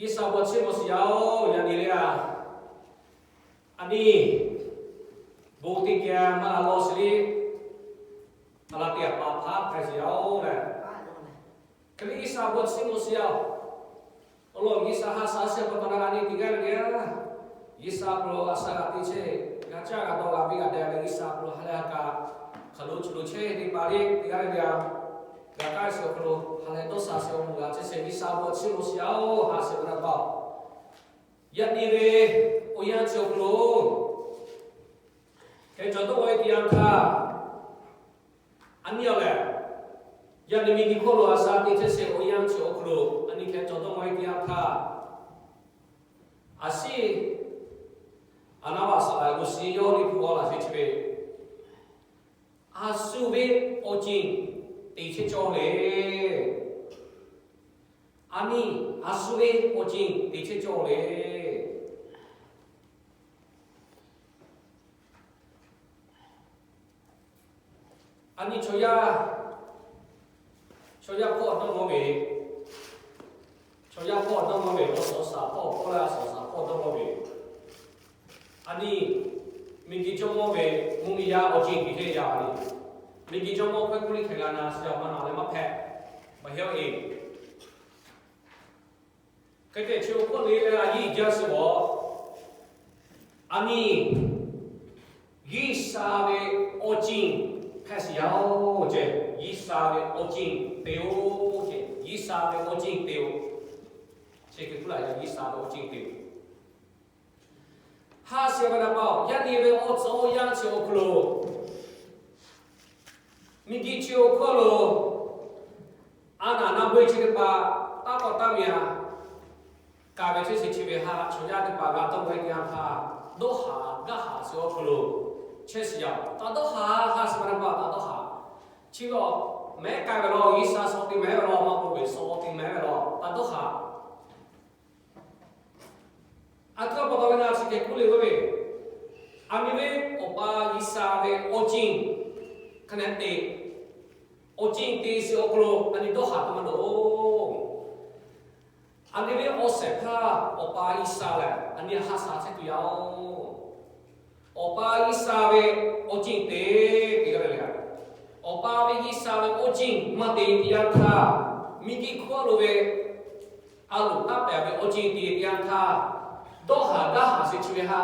G'uiˬsha bon chiˇ mvuh shiˍ yaˇ-oˬ, yaꞈ nyi le a, a nyi bon teˇ geh maˇ la law shiˍ le, a la teˇ a pa hpaˇ hpehꞈ shiˍ yaˇ-oˬ lehˬ, hk'e le G'uiˬsha bon chiˇ mvuh shiˍ yaˇ-oˬ. Awˬ lawn G'uiˬsha ha sha shehˆ pa taw na a nyi teˇ g'aˇ le le a, G'uiˬsha hk'aw lo a sha g'a te chehˇ, g'a caˇ g'a dawˇ g'a venˇ g'a deh leh G'uiˬsha hk'aw lo ha lehˬ ha k'a hk'aˬ lo chi lo chehˇ teˇ hpaˍ le teˇ g'aˇ le le a, g'a kaˇ shiˍ awˬ hk'aw lo ha lehˬ dawˇ sha shiˍ awˬ moˍ g'a chehˇ shehˍ G'uiˬsha bon chiˇ mvuh shiˍ yaˇ-oˬ, ha shiˍ ve na pa-oˬ. Yaꞈ nyi ve awˬ yanˇ chi awˬ hk'aw lo hk'e cawˬ dawˇ ve teˇ yanˇ htaˇ, a nyi awˬ lehˬ, yaꞈ nyi miˬguiˬ hk'oˆ lo a sha te chehˇ shehˍ awˬ yanˇ chi awˬ hk'aw lo a nyi hk'e cawˬ dawˇ ve teˇ yanˇ htaˇ, a shiˉ a naˉ vaꞈ saˍ laꞈ g'uˇ suhˍ yawˇ liꞈ hpu awˬ laꞈ sheh chi ve, a shu ve awˬ ceuˬ teꞈ chehˇ cawˬ le. A nyi, a shu ve awˬ ceuˬ teꞈ chehˇ cawˬ le. A nyi chaw yaˇ, chaw yaˇ hpawˇ dawˇ mawˇ ve, chaw yaˇ hpawˇ dawˇ mawˇ ve, awˬ suhˍ awˬ shaˍ hpawˇ k'oˆ leh a suhˍ awˬ shaˍ hpawˇ dawˇ mawˇ ve, a nyi miˬguiˬ jawˇmawˇ ve mvuhˇmiˬ yaˇ awˬ ceuˬ teꞈ chehˇ yaˇ le. Miˬguiˬ jawˇmawˇ hk'aˇ kuˇ liˇ hk'e g'a na shiˍ yaˇ maˇ na leh maˇ hpehꞈ, maˇ heˆ-oˬ e. Hk'e te chi awˬ hk'oˆ le leh a yiˇ jaˇ shiˍ-oˬ. A nyi G'uiˬsha ve awˬ ceuˬ hpehꞈ shiˍ yaˇ-oˬ ce. G'uiˬsha ve awˬ ceuˬ te-oˬ ce. G'uiˬsha ve awˬ ceuˬ te-oˬ. Chi hk'e k'oˆ laˇ yaˇ, G'uiˬsha ve awˬ ceuˬ te-oˬ. Ha shiˍ ve na pa-oˬ, yaꞈ nyi ve awˬ tcuh awˬ yanˇ chi awˬ hk'aw lo, miˬguiˬ chi awˬ hk'aw lo, a naˍ na beuꞈ chi teˇ hpaˍ taˇ k'awꞈ taˇ miˬ a kaꞈ ve chehˇ shiˍ chi ve ha chaw yaˇ teˇ hpaˍ g'a dawˇ ve teˇ yanˇ htaˇ, dawˇ haˍ gaˇ haˍ shiˍ awˬ hk'aw lo chehˇ shiˍ yaˇ-oˬ. Taˇ dawˇ haˍ, ha shiˍ ve na pa taˇ dawˇ haˍ. Chi ve awˬ mehˉ k'ai ve law, G'uiˬsha suh te mehˉ ve law, maˇ k'oˆ ve suh te mehˉ ve law, taˇ dawˇ haˍ. A htoꞈ pa taw ve na chi hk'e k'oˆ le k'oˆ ve, a nyi ve Awˬ pa G'uiˬsha ve awˬ ceuˬ hk'a nehˉ te, awˬ ceuˬ te shiˍ awˬ hk'aw lo a nyi dawˇ haˍ tuˬ maˇ loˍ. A nyi ve awˬ shehˍ hpaˇ Awˬ pa G'uiˬsha lehˬ a nyi ha sha chehˇ tuˬ yaˇ-oˬ. Awˬ pa G'uiˬsha ve awˬ ceuˬ te, te g'a ve le. Awˬ pa ve G'uiˬsha ve awˬ ceuˬ maˇ te teˇ yanˇ htaˇ, miˬguiˬ hk'oˆ lo ve a loˍ taˇ pehˍ ve awˬ ceuˬ te teˇ yanˇ htaˇ, dawˇ haˍ gaˇ haˍ shiˍ chi ve ha.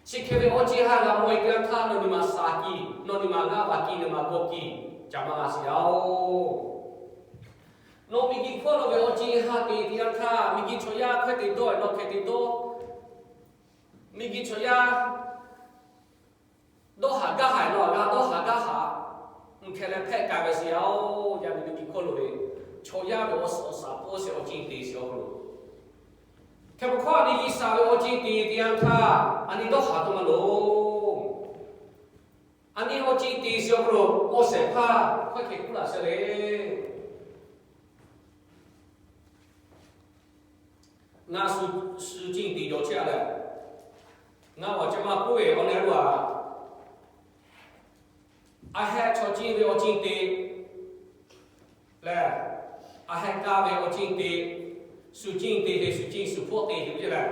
Chi hk'e ve awˬ ceuˬ ha g'a mawˬ e teˇ yanˇ htaˇ, nawˬ nyi ma shaˍ kiˬ, nawˬ nyi ma g'aˇ va kiˬ, nawˬ nyi ma g'aw kiˬ, caꞈ maˇ g'a shiˍ yaˇ-oˬ. Nawˬ miˬguiˬ hk'oˆ lo ve awˬ ceuˬ ha te teˇ yanˇ htaˇ, miˬguiˬ chaw yaˇ hk'e te dawˇ, nawˬ hk'e te dawˇ. Miˬguiˬ chaw yaˇ dawˇ haˍ gaˇ haˍ, nawˬ g'a dawˇ haˍ gaˇ haˍ, mvuhˇ hkeh leh hpehꞈ k'ai ve shiˍ yaˇ-oˬ. Yaꞈ nyi miˬguiˬ hk'oˆ lo ve chaw yaˇ ve awˬ suhˍ awˬ shaˍ hpawˇ shiˍ awˬ ceuˬ te shiˍ awˬ hk'aw lo, hk'e pa hkawˇ a nyi G'uiˬsha ve awˬ ceuˬ te teˇ yanˇ htaˇ, a nyi dawˇ haˍ tuˬ maˇ loˍ. A nyi awˬ ceuˬ te shiˍ awˬ hk'aw lo awˬ shehˍ hpaˇ hk'aˬ hk'e k'oˆ laˇ sheˍ le. Ngaˬ shu ceuˬ te jawˬ chehˇ a lehˬ, ngaˬ awˬ ceuˬ maˇ k'oˆ ve awˬ leh lo a, a heh chaw ceuˬ ve awˬ ceuˬ te lehˬ, a heh kaˇ ve awˬ ceuˬ te, shu ceuˬ te ve, shu ceuˬ shu hpawˇ te ve lehˬ,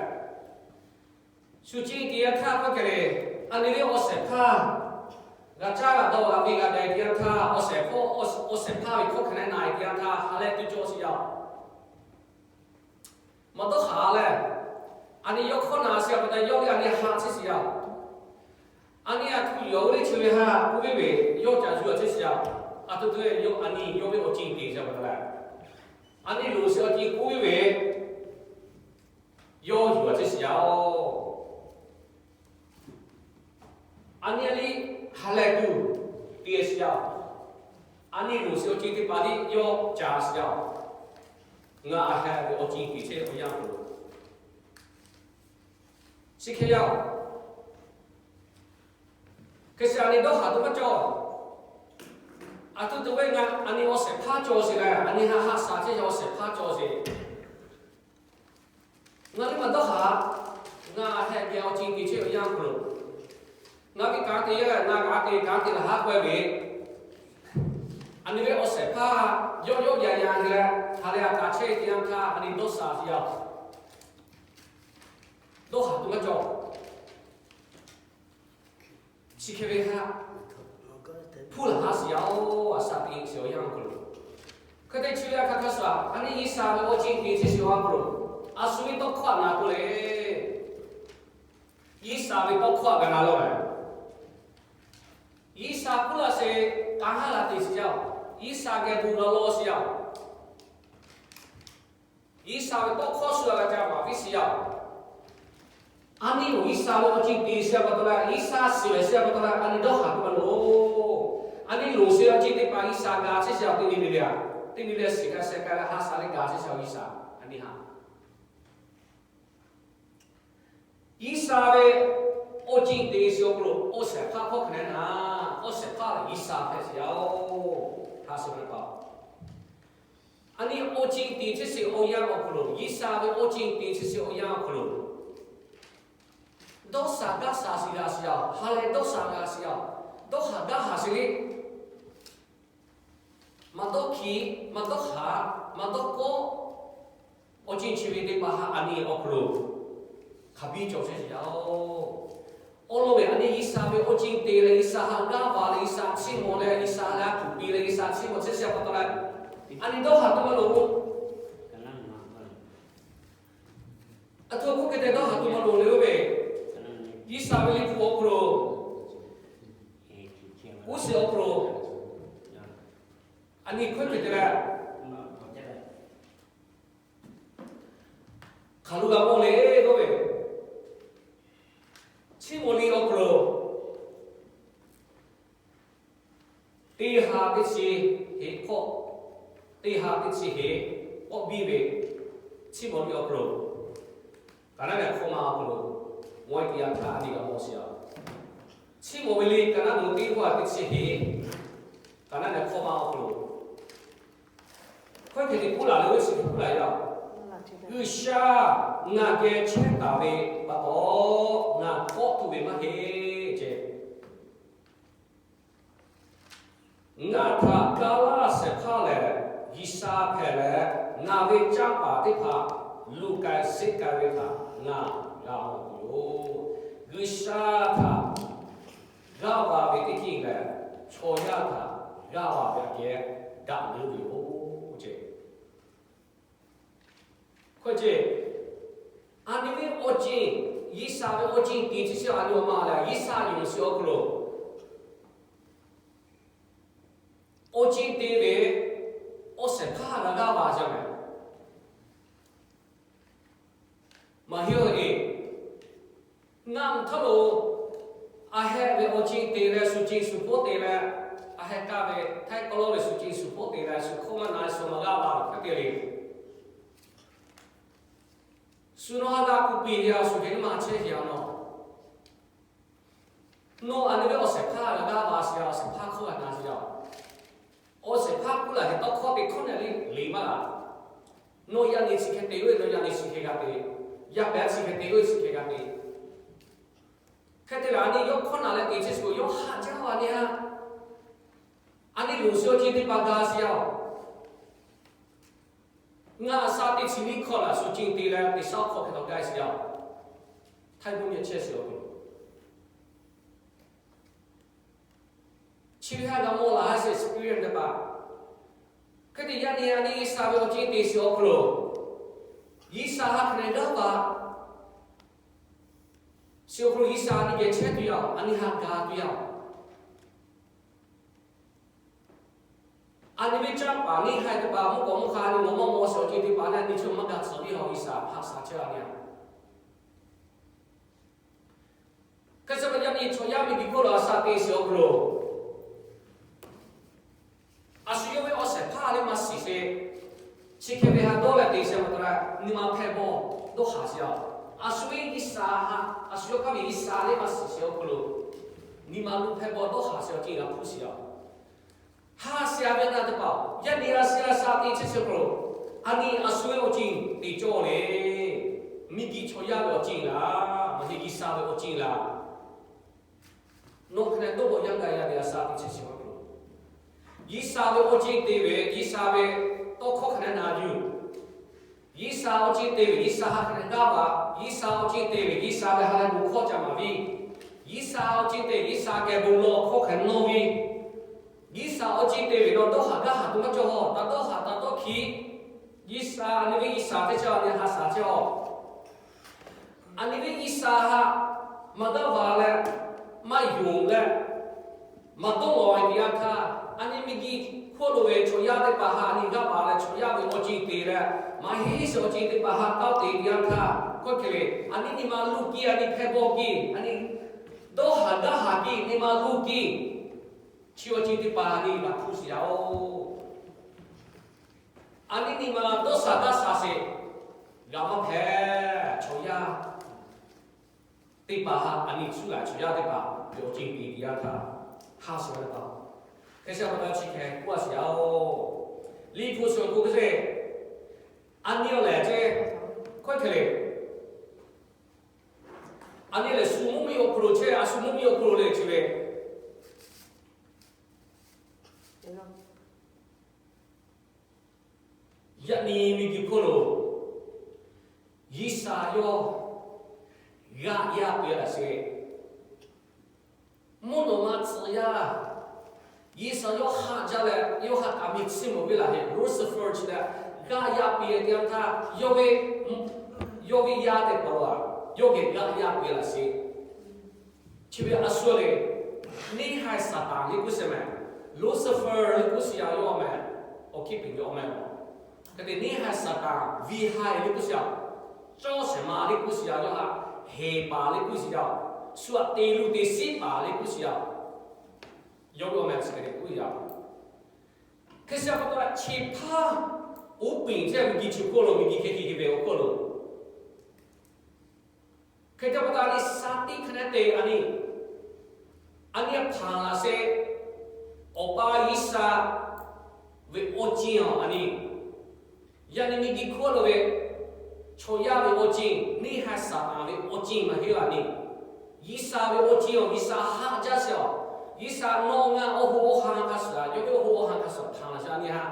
shu ceuˬ te yanˇ htaˇ hk'aˬ hk'e le, a nyi ve awˬ shehˍ hpaˇ g'a caˇ g'a dawˇ g'a venˇ g'a deh teˇ yanˇ htaˇ, awˬ shehˍ hpaˇ, awˬ shehˍ hpaˇ ve hkawˇ hk'e na na e teˇ yanˇ htaˇ ha lehˬ tuˬ cawˬ shiˍ yaˇ-oˬ. Maˇ dawˇ haˍ lehˬ, a nyi yawˇ hkawˇ na shiˍ a pa taw yawˇ ve a nyi ha chehˇ shiˍ yaˇ-oˬ. A nyi a htoꞈ yuˬ a ve le chi ve ha k'oˆ ve ve, yawˇ caꞈ yuˬ a chehˇ shiˍ yaˇ-oˬ. A htoꞈ te ve yawˇ a nyi yawˇ ve awˬ ceuˬ te shiˍ a pa taw lehˬ, a nyi loˍ shiˍ awˬ ceuˬ k'oˆ ve ve, yawˇ yuˬ a chehˇ shiˍ yaˇ-oˬ. A nyi a liˇ ha lehˬ tuˬ te shiˍ yaˇ-oˬ. A nyi loˍ shiˍ awˬ ceuˬ teˇ hpaˍ liˇ yawˇ caꞈ shiˍ yaˇ-oˬ. Ngaˬ a heh ve awˬ ceuˬ te chehˇ ve awˬ yanˇ hk'aw lo, chi hk'e yaˇ-oˬ. Hk'e shiˍ a nyi dawˇ haˍ tuˬ maˇ cawˬ. A htoꞈ te ve ngaˬ a nyi awˬ shehˍ hpaˇ cawˬ sheˍ lehˬ, a nyi ha ha sha chehˇ yaˇ awˬ shehˍ hpaˇ cawˬ sheˍ. Ngaˬ liˇ maˇ dawˇ haˍ. Ngaˬ a heh geh awˬ ceuˬ te chehˇ ve awˬ yanˇ hk'aw lo, ngaˬ ve kanˉ te yaˇ lehˬ, ngaˬ kanˉ te kanˉ te laˬ haˉ k'oˆ ve, a A nyi ve awˬ shehˍ hpaˇ yawˆ yawˆ yan yan leh, hk'aˬ leh a kaꞈ chehˇ ve teˇ yanˇ htaˇ a nyi dawˇ sha shiˍ yaˇ-oˬ, dawˇ haˍ tuˬ maˇ cawˬ. Chi hk'e ve htaˇ, hpuˇ laˬ haˉ shiˍ yaˇ-oˬ, a shaꞈ teꞈ shiˍ awˬ yanˇ awˬ hk'aw lo. Hk'e te chi ve a hk'aˬ hk'aˇ suh a, a nyi G'uiˬsha ve awˬ ceuˬ teꞈ chehˇ shiˍ awˬ hk'aw lo, a shu ve tawˇ hkawˇ a na k'oˆ le. G'uiˬsha ve tawˇ hkawˇ a ga na laˇ ve. G'uiˬsha k'oˆ laˇ sheˍ, k'aˉ haˉ la teꞈ shiˍ yaˇ-oˬ, G'uiˬsha geh tuˬ la law shiˍ yaˇ-oˬ, G'uiˬsha ve tawˇ hkawˇ shu a g'a ca maˍ piˇ shiˍ yaˇ-oˬ. A nyi awˬ G'uiˬsha ve awˬ ceuˬ teꞈ shiˍ pa taw leh, G'uiˬsha shiˍ lehˬ shiˍ pa taw leh, a nyi dawˇ haˍ tuˬ maˇ loˍ. A nyi loˍ shiˍ awˬ ceuˬ teˇ hpaˍ G'uiˬsha ga chehˇ shiˍ yaˇ-oˬ, teˇ nyi le le a, teˇ nyi le shiˍ ka sheh ka leh ha sha leh ga chehˇ shiˍ awˬ G'uiˬsha. A nyi ha G'uiˬsha ve awˬ ceuˬ teꞈ shiˍ awˬ hk'aw lo, awˬ shehˍ hpaˇ hkawˇ hk'e leh na, awˬ shehˍ hpaˇ lehˬ G'uiˬsha hpehꞈ shiˍ yaˇ-oˬ, ha sha ve pa. A nyi awˬ ceuˬ teꞈ chehˇ shiˍ awˬ yanˇ awˬ hk'aw lo, G'uiˬsha ve awˬ ceuˬ teꞈ chehˇ shiˍ awˬ yanˇ awˬ hk'aw lo, dawˇ sha gaˇ sha shiˍ g'a shiˍ yaˇ-oˬ, ha leh dawˇ sha g'a shiˍ yaˇ-oˬ, dawˇ haˍ gaˇ haˍ shiˍ le. Maˇ dawˇ hkiˬ, maˇ dawˇ haˍ, maˇ dawˇ kawˆ, awˬ ceuˬ chi ve teˇ hpaˍ htaꞈ a nyi awˬ hk'aw lo hk'a biˇ cawˬ chehˇ shiˍ yaˇ-oˬ. Awˬ lawn ve a nyi G'uiˬsha ve awˬ ceuˬ teꞈ leh, G'uiˬsha htaꞈ g'aˇ va leh, G'uiˬsha chiˇ mvuh leh, G'uiˬsha leh a tuˬ piˇ leh, G'uiˬsha chiˇ mvuh chehˇ shiˍ pa taw leh, a nyi dawˇ haˍ tuˬ maˇ loˍ. Aˬ htoꞈ k'oˆ hk'e te dawˇ haˍ tuˬ maˇ loˍ le oˇ ve, G'uiˬsha ve liꞈ hpu awˬ hk'aw lo, uˉ shiˍ awˬ hk'aw lo, a nyi hkawˇ hk'e te leh, hk'aˬ lo g'a mawˬ le k'oˆ ve, Chiˇ mvuh liꞈ awˬ hk'aw lo, teˇ ha teˇ chi heˍ k'awˆ, teˇ ha teˇ chi heˍ k'awˆ biˇ ve, Chiˇ mvuh liꞈ awˬ hk'aw lo, ka naˉ leh hkawˇ ma awˬ hk'aw lo, mawˬ e teˇ yanˇ htaˇ a nyi g'a mawˬ shiˍ yaˇ-oˬ. Chiˇ mvuh ve liꞈ ka naˉ lo teˇ ha teˇ chi heˍ, ka naˉ leh hkawˇ ma awˬ hk'aw lo, hkawˇ hk'e te k'oˆ laˬ le, oˇ shiˍ k'oˆ laˬ yaˇ-oˬ. G'uiˬsha ngaˬ geh chehˇ taˍ ve pa taw, ngaˬ kawˆ tuˬ ve maˇ heˆ ce. Ngaˬ htaꞈ ga laˇ shehˍ hpaˇ lehˬ, G'uiˬsha hpehꞈ leh, ngaˬ ve canˇ paˍ teˇ hpaˍ luˬ k'ai sheˆ k'ai ve htaꞈ ngaˬ g'a mawˬ tuˬ yoˬ. G'uiˬsha htaꞈ g'aˇ va ve teˇ ceuˬ lehˬ, chaw yaˇ htaꞈ g'aˇ va ve aꞈ kehˉ daꞈ leuˉ ve yoˬ ce. Hk'e ce, a nyi ve awˬ ceuˬ, G'uiˬsha ve awˬ ceuˬ teꞈ chehˇ shiˍ a nyi awˬ ma lehˬ, G'uiˬsha yonˍ shiˍ awˬ hk'aw lo, awˬ ceuˬ teꞈ ve awˬ shehˍ hpaˇ g'a g'aˇ va jaˇ mehˍ. Maˇ heˆ-oˬ e, ngaˬ mvuhˇ htaˇ lo a heh ve awˬ ceuˬ teꞈ leh, shu ceuˬ shu hpawˇ teꞈ leh, a heh kaˇ ve htaiˇ k'aw lawˇ ve shu ceuˬ shu hpawˇ teꞈ leh, shu hk'oˆ maˇ na shu maˇ g'aˇ va ve hk'e te le. Shu nawˬ ha g'a kuˬ piˇ ve a shu hk'e maˇ chehˇ ve a nawˬ, nawˬ a nyi ve awˬ shehˍ hpaˇ g'a g'aˇ va shiˍ yaˇ, awˬ shehˍ hpaˇ hkawˇ g'a na shiˍ yaˇ. Awˬ shehˍ hpaˇ k'oˆ laˬ hk'e tawˇ hkawˇ teˇ hkawˇ na le le maˇ g'a. Nawˬ yaꞈ nyi chi hk'e te ve, nawˬ yaꞈ nyi chi hk'e g'a te, yaꞈ pehˍ chi hk'e te ve, chi hk'e g'a te. Hk'e te leh a nyi yawˇ hkawˇ na leh teꞈ chehˇ shiˍ k'o, yawˇ haꞈ jaˇ ve a nyi ha, a nyi loˍ shiˍ awˬ ceuˬ teˇ hpaˍ ga shiˍ yaˇ-oˬ. Ngaˬ a shaꞈ teꞈ chi nyiˇ hkawˇ laˬ shu ceuˬ teꞈ leh teˇ shaˉ hkawˇ hk'e taw ga shiˍ yaˇ-oˬ. Htaiˇ mvuhˇ miˬ chehˇ shiˍ awˬ pon, chi ve ha g'a mawˬ laˬ ha sheˍ spirit teˇ hpaˍ. Hk'e te yaꞈ nyi a nyi G'uiˬsha ve awˬ ceuˬ teꞈ shiˍ awˬ hk'aw lo, G'uiˬsha ha hk'e leh g'aˇ va shiˍ awˬ hk'aw lo, G'uiˬsha a nyi geh chehˇ tuˬ yaˇ-oˬ, a nyi ha ga tuˬ yaˇ-oˬ. A nyi ve canˇ paˍ neˇ haiˬ teˇ hpaˍ mvuhˇ k'awꞈ mvuhˇ hk'a nyi nawˬ maˇ mawˬ shiˍ awˬ ceuˬ teˇ hpaˍ leh nyi chi maˇ ga tcuhˍ ve ha G'uiˬsha hk'aˬ shaˍ chehˇ a nyi a. Hk'e te leh yaꞈ nyi chaw yaˇ ve liꞈ hkawˇ lo a shaꞈ teꞈ shiˍ awˬ hk'aw lo, a shu yawˇ ve awˬ shehˍ hpaˇ leh maˇ shiˍ sheˍ. Chi hk'e ve ha dawˇ leh teꞈ sheˍ ma taw leh nyi ma hpehˇ bawˬ dawˇ haˍ shiˍ yaˇ-oˬ. A shu ve G'uiˬsha ha, a shu yawˇ hk'aˇ ve G'uiˬsha leh maˇ shiˍ sheˍ awˬ hk'aw lo, nyi ma lo hpehˇ bawˬ dawˇ haˍ shiˍ awˬ ceuˬ g'a hpuˇ shiˍ yaˇ-oˬ. Ha shiˍ a ve na teˇ hpaˍ yaꞈ nyi a shu a shaꞈ teꞈ chehˇ shiˍ awˬ hk'aw lo, a nyi a shu ve awˬ ceuˬ teꞈ cawˇ le. Miˬguiˬ chaw yaˇ ve awˬ ceuˬ laˬ, maˇ heˆ G'uiˬsha ve awˬ ceuˬ laˬ. Nawˬ hk'e leh dawˇ bawˆ yaˇ gaˬ yaꞈ nyi a shaꞈ teꞈ chehˇ shiˍ awˬ hk'aw lo, G'uiˬsha ve awˬ ceuˬ te ve, G'uiˬsha ve tawˇ hkawˇ hk'aˬ hk'e na yuˬ. G'uiˬsha awˬ ceuˬ te ve, G'uiˬsha ha hk'e na gaˇ va. G'uiˬsha awˬ ceuˬ te ve, G'uiˬsha ve ha lehˬ bon hkawˇ ca maˍ ve. G'uiˬsha awˬ ceuˬ te, G'uiˬsha geh bon lawˬ hkawˇ hk'aˬ hk'e nawˇ ve. G'uiˬsha awˬ ceuˬ te ve nawˬ dawˇ haˍ gaˇ haˍ tuˬ maˇ cawˬ hawˬ. Taˇ dawˇ haˍ taˇ dawˇ hkiˇ. G'uiˬsha, a nyi ve G'uiˬsha teˇ chi a nyi ha shaˍ chehˇ a. A nyi ve G'uiˬsha ha maˇ gaˇ va leh, maˇ yonˍ leh, maˇ dawˇ lawˬ ve teˇ yanˇ htaˇ, a nyi miˬguiˬ hk'oˆ lo ve chaw yaˇ teˇ hpaˍ ha a nyi gaˇ va leh, chaw yaˇ ve awˬ ceuˬ te leh, maˇ heˆ sheˍ awˬ ceuˬ teˇ hpaˍ ha taˇ te teˇ yanˇ htaˇ, hkawˇ hk'e le, a nyi nyi ma luˇ kiˇ, a nyi hpehˇ bawˆ kiˇ, a nyi dawˇ haˍ gaˇ haˍ kiˇ, nyi ma luˇ kiˇ, chi awˬ ceuˬ teˇ hpaˍ a nyi g'a hpuˇ shiˍ yaˇ oˬ. A nyi nyi ma dawˇ shaˍ gaˇ shaˍ sheˍ, g'a maˇ hpehꞈ. Chaw yaˇ teˇ hpaˍ ha a nyi cuˇ g'a, chaw yaˇ teˇ hpaˍ ve awˬ ceuˬ te teˇ yanˇ htaˇ, ha shiˍ ve teˇ hpaˍ, hk'e sha pa taw chi hk'e k'oˆ a shiˍ yaˇ oˬ. Liꞈ hpu suhˍ k'oˆ ve, a nyi awˬ lehˬ ce, hkawˇ hk'e le, a nyi lehˬ shu mvuhˇ miˬ awˬ hk'aw lo chehˇ, a shu mvuhˇ miˬ awˬ hk'aw lo lehˬ chi ve, yaꞈ nyi miˬguiˬ hk'oˆ lo G'uiˬsha yawˇ g'aꞈ yaˇ piˇ laꞈ sheˍ. Mvuhˇ naw ma tcuh yaˇ, G'uiˬsha yawˇ haˆ jaˇ leh, yawˇ ha kaꞈ miˬ chiˇ mvuh ve laˬ heˆ. Lucifer chi leh g'aꞈ yaˇ piˇ teˇ yanˇ htaˇ, yawˇ ve, yawˇ ve yaˇ teˇ hpaˍ lo a, yawˇ geh g'aꞈ yaˇ piˇ laꞈ sheˍ. Chi ve a shu le, neˇ haiˬ Saˍtanˍ le k'oˆ sheˍ mehˍ, Lucifer le k'oˆ sheˍ yaˇ yawˇ mehˍ, awˬ hkiˇ peꞈ yawˇ mehˍ. Hk'e te neˇ haiˬ Saˍtanˍ, ve haiˬ le k'oˆ sheˍ yaˇ, cawˇ shehˍ ma le k'oˆ sheˍ yaˇ yawˇ haꞈ, heˍ paˍ le k'oˆ sheˍ yaˇ, shu aꞈ te luˬ te shiˉ paˍ le k'oˆ sheˍ yaˇ, yawˇ ve awˬ mehˍ chi hk'e te k'oˆ yaˇ. Hk'e sha pa taw chi hpaˇ uˉ peunˍ chehˇ miˬguiˬ chi hk'oˆ lo, miˬguiˬ hk'e hk'e ve awˬ hk'oˆ lo, hk'e te pa taw a nyi shaˍ tiꞈ hk'e te a nyi, a nyi hpanˍ laꞈ sheˍ. Awˬ pa G'uiˬsha ve awˬ ceuˬ a nyi, yaꞈ nyi miˬguiˬ hk'oˆ lo ve chaw yaˇ ve awˬ ceuˬ, neˇ haiˬ Saˍtanˍ ve awˬ ceuˬ maˇ heˆ a nyi. G'uiˬsha ve awˬ ceuˬ awˬ, G'uiˬsha haˆ jaˇ sheˍ awˬ. G'uiˬsha nawˬ ngaˬ awˬ hoꞈ awˬ han hk'a shuˍ a, yawˇ ve awˬ hoꞈ awˬ han hk'a shuˍ hpanˍ laꞈ sheˍ a nyi ha.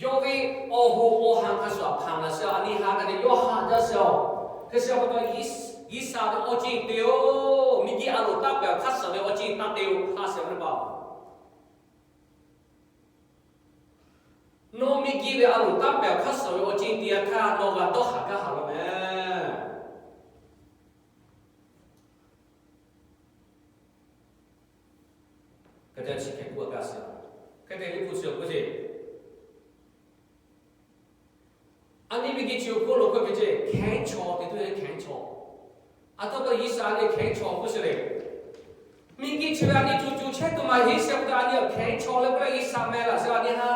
Yawˇ ve awˬ hoꞈ awˬ han hk'a shuˍ a hpanˍ laꞈ sheˍ a nyi ha, hk'e te yawˇ haˆ jaˇ sheˍ awˬ. Hk'e sha pa taw G'uiˬsha ve awˬ ceuˬ te oˬ, miˬguiˬ a loˍ taˇ pehˬ hk'a shuˍ ve awˬ ceuˬ taˇ te oˬ, haˆ sheˍ ve teˇ hpaˍ. Nawˬ miˬguiˬ ve a loˍ taˇ pehˬ hk'a shuˍ ve awˬ ceuˬ te a htaˇ, nawˬ g'a dawˇ haˍ gaˇ haˍ law mehˍ. Hk'e te chi hk'e k'oˆ a kaꞈ sheˍ. Hk'e te liꞈ hpu chi awˬ hk'oˆ ce, a nyi miˬguiˬ chi awˬ hk'oˆ lo hk'e ve ce, hkehˉ chaw te tuˬ ve hkehˉ chaw. A htoꞈ ma G'uiˬsha ve hkehˉ chaw k'oˆ sheˍ le. Miˬguiˬ chi ve a nyi tuˬ tuˬ chehˇ tuˬ maˇ heˆ sheˍ pa taw, a nyi awˬ hkehˉ chaw le k'oˆ leh G'uiˬsha meh laꞈ sheˍ a nyi ha.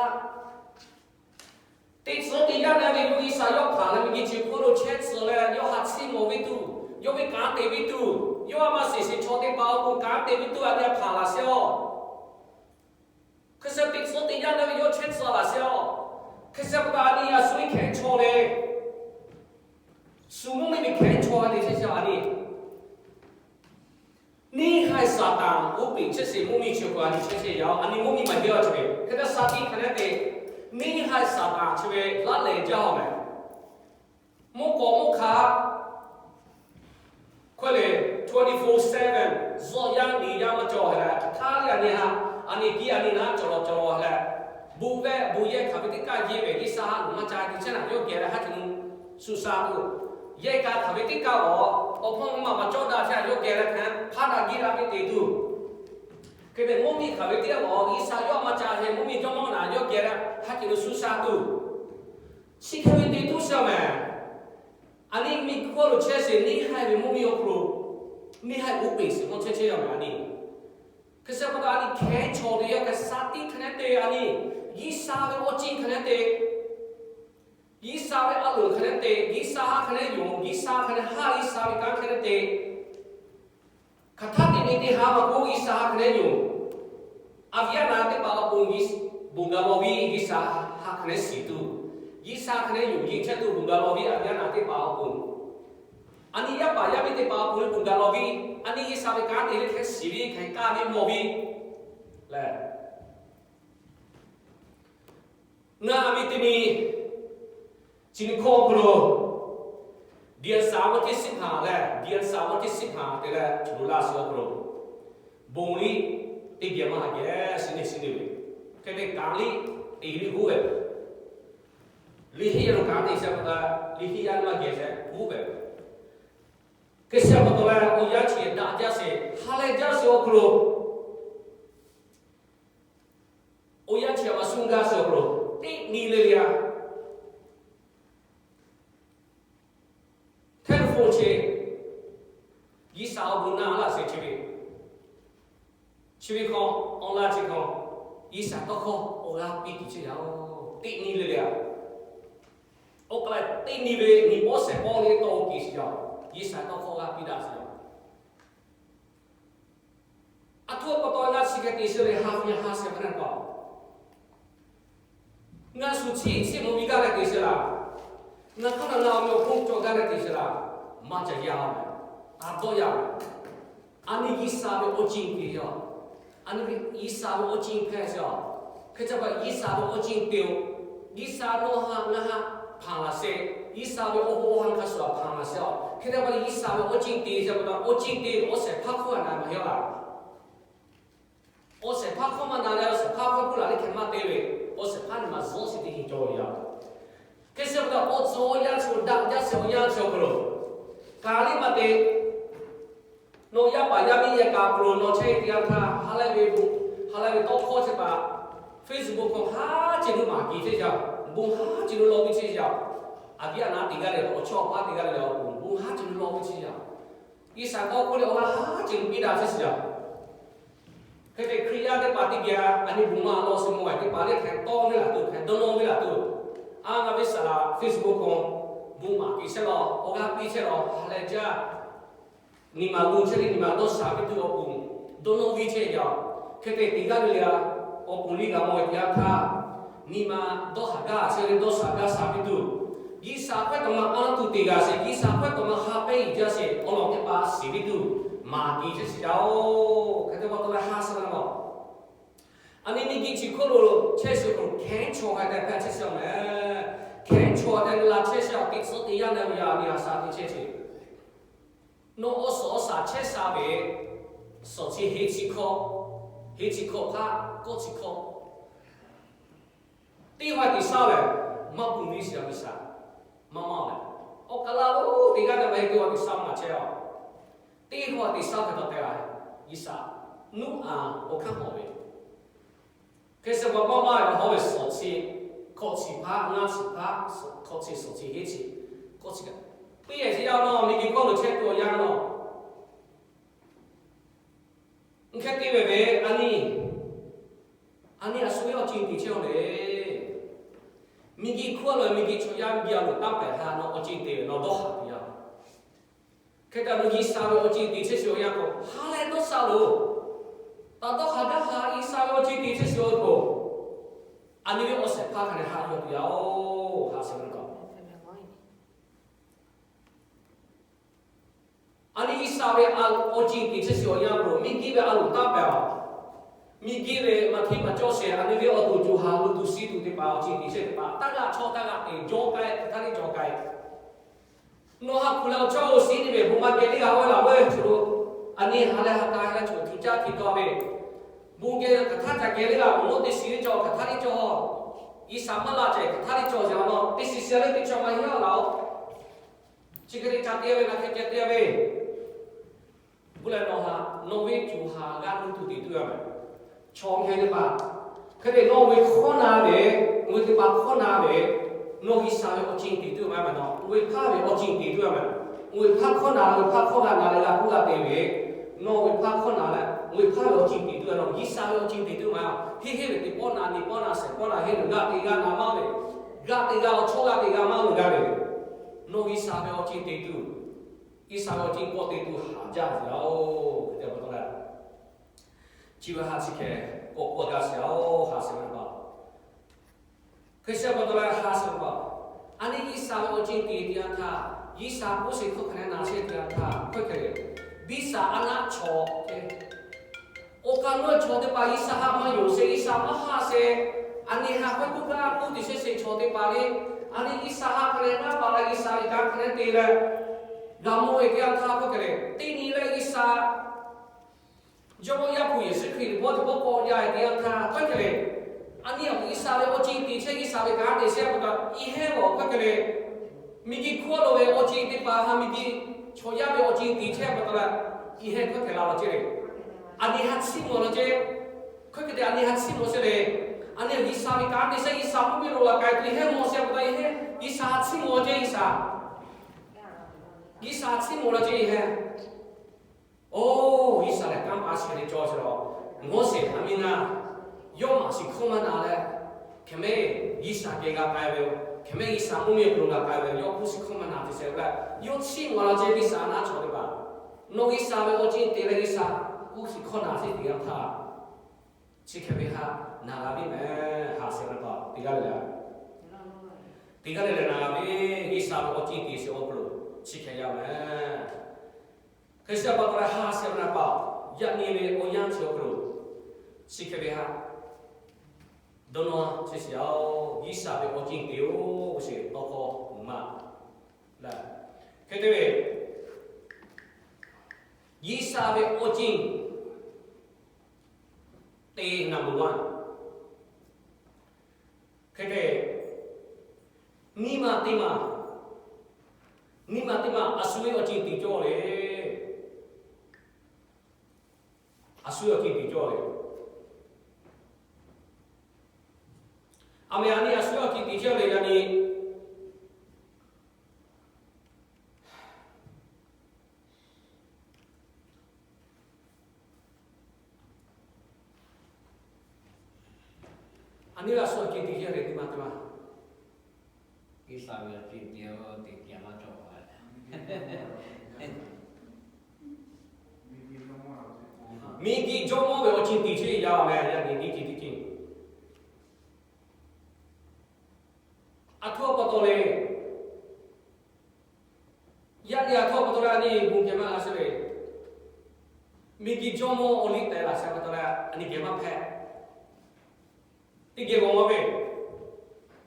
Teˇ tcuhˉ teˇ yanˇ na ve yawˇ G'uiˬsha yawˇ hpanˍ leh miˬguiˬ chi hk'oˆ lo chehˇ tcuh leh, yawˇ ha chiˇ mawˬ ve tuˬ, yawˇ ve kanˉ te ve tuˬ, yawˇ a ma shiˍ shiˍ chaw teˇ hpaˍ awˬ pon kanˉ te ve tuˬ a nyi hpanˍ laꞈ sheˍ awˬ. Hk'e sha teˇ tcuhˉ teˇ yanˇ na ve yawˇ chehˇ tcuh laꞈ sheˍ awˬ. Hk'e sha pa taw a nyi a shu ve hkehˉ chaw le, shu mvuhˇ miˬ ve hkehˉ chaw a nyi chehˇ sheˍ a nyi. Neˇ haiˬ Saˍtanˍ uˉ peunˍ chehˇ sheˍ mvuhˇ miˬ chi awˬ hk'aw a nyi chehˇ sheˍ yaˇ, a nyi mvuhˇ miˬ maˇ heˆ a chi ve. Hk'e te shaˍ tiꞈ hk'aˬ hk'e te, neˇ haiˬ Saˍtanˍ chi ve laˇ lehˬ jaˇ a mehˍ. Mvuhˇ k'awꞈ mvuhˇ hk'a hkawˇ le, twenty-four seven, zuhꞈ yaˇ nyi yaˇ maˇ cawˬ leh, hk'aˬ htaˇ le a nyi ha, a nyi kiˇ a nyi naˉ cawˬ lawˬ cawˬ lawˬ leh, bon vehˆ bon yehˬ hk'aˬ ve teˇ kaˇ yehˇ ve G'uiˬsha ha loꞈ maˇ ca tuˬ chehˇ naꞈ yawˇ geh leh haˉ tuˬ shu sha tuˬ, yehˬ kaꞈ hk'aˬ ve teˇ kaˇ awˬ awˬ hpawˇ maˇ maˇ cawˇ daꞈ chehˇ yawˇ geh leh hk'aˬ hpaˇ daꞈ giˇ daꞈ ve te tuˬ, hk'e te mvuhˇ miˬ hk'aˬ ve teˇ g'aˇ awˬ G'uiˬsha yawˇ maˇ ca hk'e mvuhˇ miˬ jawˇmawˇ naꞈ yawˇ geh leh haˉ tuˬ shu sha tuˬ, chi hk'e ve te tuˬ sha mehˍ. A nyi miˬguiˬ hk'oˆ lo chehˇ sheˍ neˇ haiˬ ve mvuhˇ miˬ awˬ hk'aw lo, neˇ haiˬ uˉ peunˍ shiˍ k'awꞈ chehˇ chehˇ yaˇ mehˍ a nyi. Hk'e sha pa taw a nyi hkehˉ chaw te yaˇ hk'e shaˍ tiꞈ hk'aˬ hk'e te a nyi, G'uiˬsha ve awˬ ceuˬ hk'aˬ hk'e te, G'uiˬsha ve a loˍ hk'aˬ hk'e te, G'uiˬsha ha hk'aˬ hk'e yonˍ, G'uiˬsha hk'aˬ hk'e haˉ, G'uiˬsha ve kanˉ hk'aˬ hk'e te, hk'aˬ htaˇ teˇ nyi teˇ ha maˇ k'oˆ G'uiˬsha ha hk'aˬ hk'e yonˍ. A viˉ a naˍ teˇ hpaˍ awˬ pon bon gaˬ lawˬ ve G'uiˬsha ha hk'aˬ hk'e shiˍ tuˬ, G'uiˬsha hk'aˬ hk'e yonˍ yeˬ chehˇ tuˬ bon gaˬ lawˬ ve a viˉ a naˍ teˇ hpaˍ awˬ pon, a nyi yaˇ paˍ yaˇ miˇ teˇ hpaˍ awˬ pon le bon gaˬ lawˬ ve, a nyi G'uiˬsha ve kanˉ te le hk'e shiˍ ve hk'aˬ hk'e k'aˇ ve mawˬ ve lehˬ, Ngaˬ ve teˇ nyi chi nyi hkawˇ awˬ hk'aw lo, ဒီဇင်ဘာ วันที่สิบห้า leh ဒီဇင်ဘာ วันที่สิบห้า te leh lo laˇ sheˍ awˬ hk'aw lo, bon liˇ teˇ geh maˇ geh sheˍ neˇ sheˍ neˇ ve, hk'e te kanˉ liˇ teˇ liˇ huˉ ve, liˇ hiˆ yaˇ lo kanˉ te sheˍ pa taw, liˇ hiˆ yaˇ maˇ geh sheˍ huˉ ve. Hk'e sheˍ pa taw leh, awˬ yanˇ chi daꞈ jaˇ sheˍ, ha leh jaˇ sheˍ awˬ hk'aw lo, awˬ yanˇ chi a ma shu gaˇ sheˍ awˬ hk'aw lo, teˇ nyi le le a, telephone chi, G'uiˬsha awˬ bon naˆ laˇ sheˍ chi ve, chi ve hk'aw, online chi hk'aw, G'uiˬsha tawˇ hkawˇ awˬ g'aˇ piˇ tuˬ chehˇ yaˇ-oˬ, teˇ nyi le le a. Oˇ k'ai teˇ nyi ve nyi pawˆ shehˍ pawˆ le tawˇ kiˬ sheˍ yaˇ, G'uiˬsha tawˇ hkawˇ g'aˇ piˇ daꞈ sheˍ yaˇ. Aˬ htoꞈ pa taw ngaˬ chi hk'e te sheˍ le, ha hpu ha shehˍ hpaˇ na pa, ngaˬ shu chi chi mawˬ ve gaˇ leh te sheˍ laˇ, ngaˬ hk'aˇ na na awˬ meh awˬ hponˇ cawˬ gaˇ leh te sheˍ laˇ, maˇ ca yaˇ ve, taˇ dawˇ yaˇ ve. Aˬ nyi G'uiˬsha ve awˬ ceuˬ te yaˇ, aˬ nyi G'uiˬsha ve awˬ ceuˬ hpehꞈ sheˍ a. Hk'e ca pa G'uiˬsha ve awˬ ceuˬ te-o, G'uiˬsha nawˬ ha ngaˬ ha hpanˍ laˬ sheˍ, G'uiˬsha ve awˬ bon awˬ ha hk'a shuˍ a hpanˍ laˬ sheˍ a. Hk'e te pa G'uiˬsha ve awˬ ceuˬ te sheˍ pa taw, awˬ ceuˬ te ve awˬ shehˍ hpaˇ hkawˇ a na maˇ heˆ laˇ. Awˬ shehˍ hpaˇ hkawˇ maˇ na leh, awˬ shehˍ hpaˇ hkawˇ hpu laˬ le hk'e maˇ te ve, awˬ shehˍ hpaˇ nyi ma zuhˆ shiˍ teˇ hk'e cawˬ ve yaˇ. Hk'e sheˍ pa taw, awˬ tcuh awˬ yanˇ chi daꞈ jaˇ sheˍ awˬ yanˇ chi awˬ hk'aw lo, kaˬ liˇ maˇ te. Nawˬ yaˇ paˍ yaˇ miˇ yehˬ kaꞈ hk'aw lo nawˬ chehˇ teˇ yanˇ htaˇ, ha lehˬ ve, ha lehˬ ve tawˇ hkawˇ chehˇ paˍ, Facebook hk'aw haˉ ceh lo maˍ kiˬ chehˇ yaˇ, bon haˉ ceh lo law piˇ chehˇ yaˇ. Aˬ viˉ aˬ naˉ te gaˇ leh, awˬ chawˇ awˬ paˇ te gaˇ leh, awˬ bon haˉ ceh lo law piˇ chehˇ yaˇ. G'uiˬsha tawˇ hkawˇ leh awˬ g'aˇ haˉ ceh lo piˇ daꞈ chehˇ sheˍ yaˇ. Hk'e te Hkriꞈ yaˇ teˇ hpaˍ teˇ geh a nyi bon maˇ law sheˍ mawˬ ve teˇ hpaˍ le hk'e tawˇ ve laˇ tuˬ, hk'e dawˇ nawˇ ve laˇ tuˬ, a ngaˬ ve saˍ laꞈ Facebook hk'aw bon maˍ kiˬ chehˇ law, awˬ g'aˇ piˇ chehˇ law, ha lehˬ jaˇ. Nyi ma gu chehˇ le, nyi ma dawˇ shaˍ piˇ tuˬ awˬ pon, dawˇ nawˇ ve chehˇ yaˇ. Hk'e te teˇ g'aˇ le le a, awˬ pon liˇ g'a mawˬ ve teˇ yanˇ htaˇ, nyi ma dawˇ haˍ gaˇ chehˇ le, dawˇ shaˍ gaˇ shaˍ piˇ tuˬ, G'uiˬsha hpehˇ taw ma anˇ tuˬ te g'a sheˍ, G'uiˬsha hpehˇ taw ma ha pehˇ iˍ jaˇ sheˍ, awˬ lawn teˇ hpaˍ shiˍ piˇ tuˬ maˍ kiˬ chehˇ sheˍ yaˇ-oˬ. Hk'e te pa taw leh ha sheˍ laˇ nawˬ, aˬ nyi miˬguiˬ chi hk'oˆ lo chehˇ sheˍ awˬ hk'aw lo, hkehˉ chaw hk'a te hpehˇ chehˇ sheˍ a mehˍ. Hkehˉ chaw hk'a te la chehˇ sheˍ a, teˇ tcuhˉ teˇ yanˇ leh yaˇ miˇ a shaˍ te chehˇ sheˍ. Nawˬ awˬ suhˍ awˬ shaˍ chehˇ sha ve, suhˍ chi heˆ chi hkawˇ, heˆ chi hkawˇ hpaˇ kawˆ chi hkawˇ, teˇ ha teꞈ shaˉ lehˬ, maˇ pu miˇ shiˍ a miˬ shaˍ, maˇ maˇ lehˬ, awˬ kaˬ la lo teˇ g'aˇ na ma heˆ teˇ ha teꞈ shaˉ maˇ chehˇ a. Teˇ ha teꞈ shaˉ hk'e taw te la, G'uiˬsha nuˇ a awˬ hkanˇ hawˍ ve, hk'e sheˍ pa maˇ maˇ ve hawˉ ve suhˍ chi, hkawꞈ chi hpaˇ, ngaˇ chi hpaˇ, hkawꞈ chi suhˍ chi heˆ chi, kawˆ chi kaꞈ, teˇ yehˬ chi yaˇ nawˬ miˬguiˬ hkawˇ lo chehˇ tuˬ awˬ yanˇ nawˬ, hk'e te ve ve, aˬ nyi, aˬ nyi a shu ve awˬ ceuˬ te chehˇ a le. Miˬguiˬ hkawˇ lo miˬguiˬ chaw yaˇ miˬguiˬ a loˍ taˇ pehˍ htaˇ nawˬ awˬ ceuˬ te ve nawˬ dawˇ haˍ tuˬ yaˇ. Hk'e te nawˬ G'uiˬsha ve awˬ ceuˬ te chehˇ sheˍ awˬ yanˇ k'o, ha lehˬ dawˇ sha loˬ. Taꞈ dawˇ haˍ gaˇ haˍ G'uiˬsha ve awˬ ceuˬ te chehˇ sheˍ awˬ hk'aw, aˬ nyi ve awˬ shehˍ hpaˇ hk'a leh haꞈ yuˬ tuˬ yaˇ-oˬ, haꞈ sheˍ ve kaꞈ. Aˬ nyi G'uiˬsha ve awˬ ceuˬ te chehˇ sheˍ awˬ yanˇ k'o, miˬguiˬ ve a loˍ taˇ pehˍ a. Miˬguiˬ ve maˇ hteˇ maˇ cawˇ sheˍ, aˬ nyi ve awˬ to co ha lo tuˬ shiˍ tuˬ teˇ hpaˍ awˬ ceuˬ te chehˇ teˇ hpaˍ taˇ g'aˇ chawˇ taˇ g'aˇ te jawˇ k'ai, hk'aˬ htaˇ teˇ jawˇ k'ai. Nawˬ ha hpu leh awˬ chawˇ awˬ shiˍ nyi ve bon maˇ geh teˇ g'aˇ ve laˬ ve chaw lo, aˬ nyi ha leh ha k'ai leh chaw htu caˇ hti tawˆ ve, bon geh hk'aˬ htaˇ ca geh teˇ g'aˇ awˬ lonˉ teˇ shiˍ ve cawˬ hk'aˬ htaˇ teˇ cawˇ. G'uiˬsha maˇ laˇ ceh hk'aˬ htaˇ teˇ cawˬ yaꞈ nawˬ teˇ shiˍ shiˍ leh teˇ cawˬ maˇ heˆ laˬ-oˬ. Chi hk'e te ca te ve na hk'e ca te ve, bu leh nawˬ ha, nawˬ ve co ha g'aˇ nuˇ tuˬ te tuˬ yaˇ ve, chaw hk'e teˇ hpaˍ, hk'e te nawˬ ve hkawˇ na ve, oˇ ve teˇ hpaˍ hkawˇ na ve, nawˬ G'uiˬsha ve awˬ ceuˬ te tuˬ maˇ maˇ nawˬ, oˇ ve hpaˇ ve awˬ ceuˬ te tuˬ yaˇ ve, oˇ ve hpaˇ hkawˇ na, oˇ ve hpaˇ hkawˇ g'a na leh g'a kuˇ g'a te ve, nawˬ ve hpaˇ hkawˇ na leh oˇ ve hpaˇ ve awˬ ceuˬ te tuˬ yaˇ nawˬ G'uiˬsha ve awˬ ceuˬ te tuˬ maˇ. Heˆ heˆ ve teˇ pawˆ na nyi pawˆ na shehˍ pawˆ na heˆ lo g'aˇ te g'aˇ na maˇ ve, g'aˇ te g'aˇ awˬ chawˇ g'aˇ te g'aˇ maˇ lo g'a ve, nawˬ G'uiˬsha ve awˬ ceuˬ te tuˬ, G'uiˬsha ve awˬ ceuˬ kawˆ te tuˬ haꞈ jaˇ ve yoˬ. Hk'e te pa taw leh, chi ve ha chi hk'e k'awꞈ k'oˆ gaˇ sheˍ-oˬ, haꞈ sheˍ ve pa. Hk'e sheˍ pa taw leh haꞈ sheˍ ve pa. Aˬ nyi G'uiˬsha ve awˬ ceuˬ te teˇ yanˇ htaˇ, G'uiˬsha k'oˆ sheˍ hkawˇ hk'a na na chehˇ teˇ yanˇ htaˇ hkawˇ hk'e le, G'uiˬsha a naˆ chaw te, awˬ kaˬ lo chaw teˇ hpaˍ G'uiˬsha haꞈ maˇ yonˍ sheˍ, G'uiˬsha maˇ haꞈ sheˍ. Aˬ nyi ha hk'aˇ kuˇ kaˇ kuˇ teꞈ shehˍ shehˍ chaw teˇ hpaˍ le, aˬ nyi G'uiˬsha ha hk'aˬ leh naˇ baˬ leh G'uiˬsha ve kanˉ hk'aˬ leh te leh, g'a mawˬ ve teˇ yanˇ htaˇ hk'aˬ hk'e le, teˇ nyi leh G'uiˬsha Jawˇmawˇ Yaˇ hpu Yeˍsuˆ Hkriꞈ ve bon teˇ pawˆ k'awꞈ jaˇ ve teˇ yanˇ htaˇ hk'aˬ hk'e le, aˬ nyi G'uiˬsha ve awˬ ceuˬ teꞈ chehˇ, G'uiˬsha ve kanˉ teꞈ chehˇ pa taw, i hehˉ g'awˬ hk'aˬ hk'e le, miˬguiˬ hk'oˆ lo ve awˬ ceuˬ teˇ hpaˍ ha miˬguiˬ chaw yaˇ ve awˬ ceuˬ teꞈ chehˇ pa taw leh, i hehˉ hk'aˬ hk'e la la ceh le. Aˬ nyi ha chiˇ mawˬ la ceh, hk'aˬ hk'e te aˬ nyi ha chiˇ mawˬ chehˇ le. Aˬ nyi G'uiˬsha ve kanˉ teꞈ chehˇ, G'uiˬsha mvuhˇ miˬ lo la k'ai tuˬ i hehˉ mawˬ chehˇ pa taw, i hehˉ G'uiˬsha chiˇ mawˬ la ceh, G'uiˬsha G'uiˬsha chiˇ mawˬ la ceh i hehˉ. Oˇ, G'uiˬsha lehˬ kanˉ paˍ chi hk'e te cawˬ sheˍ lawˬ. Moˉseˍ aˬ miˇ na yawˇ maˬ shiˍ hkawˇ maˇ na leh, hk'e mehˉ G'uiˬsha geh g'a k'ai ve, hk'e mehˉ G'uiˬsha mvuhˇ miˬ lo g'a k'ai ve, yawˇ hpu shiˍ hkawˇ maˇ na te sheˍ leh, yawˇ chiˇ mawˬ la ceh G'uiˬsha naˉ chaw teˇ hpaˍ, nawˬ G'uiˬsha ve awˬ ceuˬ teꞈ leh G'uiˬsha hpu shiˍ hkawˇ na sheˍ teˇ yanˇ htaˇ, chi hk'e ve htaꞈ na g'a ve mehˬ, ha sheˍ ve pa teˇ g'aˇ le le, teˇ g'aˇ le le na g'a ve, G'uiˬsha ve awˬ ceuˬ teꞈ sheˍ awˬ hk'aw lo chi hk'e yaˇ mehˬ. Hk'e sheˍ pa taw leh ha sheˍ ve pa, yaꞈ nyi ve awˬ yanˇ chi awˬ hk'aw lo chi hk'e ve htaꞈ dawˇ nawˇ chehˇ sheˍ yaˇ-oˬ, G'uiˬsha ve awˬ ceuˬ teꞈ-oˬ sheˍ tawˇ hkawˇ maˇ la. Hk'e te ve, G'uiˬsha ve awˬ ceuˬ teꞈ number one. Hk'e te, nyi ma teˇ ma, nyi ma teˇ ma a shu ve awˬ ceuˬ teꞈ cawˇ le. A shu ve awˬ ceuˬ teꞈ cawˇ le. Aˬ mehˍ aˬ nyi a shu ve awˬ ceuˬ teꞈ cawˇ le yaꞈ nyi Aˬ nyi a shu awˬ ceuˬ teꞈ cawˇ le teˇ ma teˇ ma. Iˉsaˍreˍlaˆ ceuˬ teꞈ teꞈ maˇ cawˬ. Miˬguiˬ jawˇmawˇ ve awˬ ceuˬ teꞈ chehˇ yaˇ mehˬ yaꞈ nyi teˇ ceuˬ teˇ ceuˬ. Aˬ htoꞈ pa taw le. Yaꞈ nyi aˬ htoꞈ pa taw leh aˬ nyi bon geh maˇ g'a sheˍ ve, miˬguiˬ jawˇmawˇ awˬ liˇ tehꞈ laˬ sheˍ pa taw leh aˬ nyi geh maˇ hpehꞈ. Teˇ geh g'awˬ maˇ ve,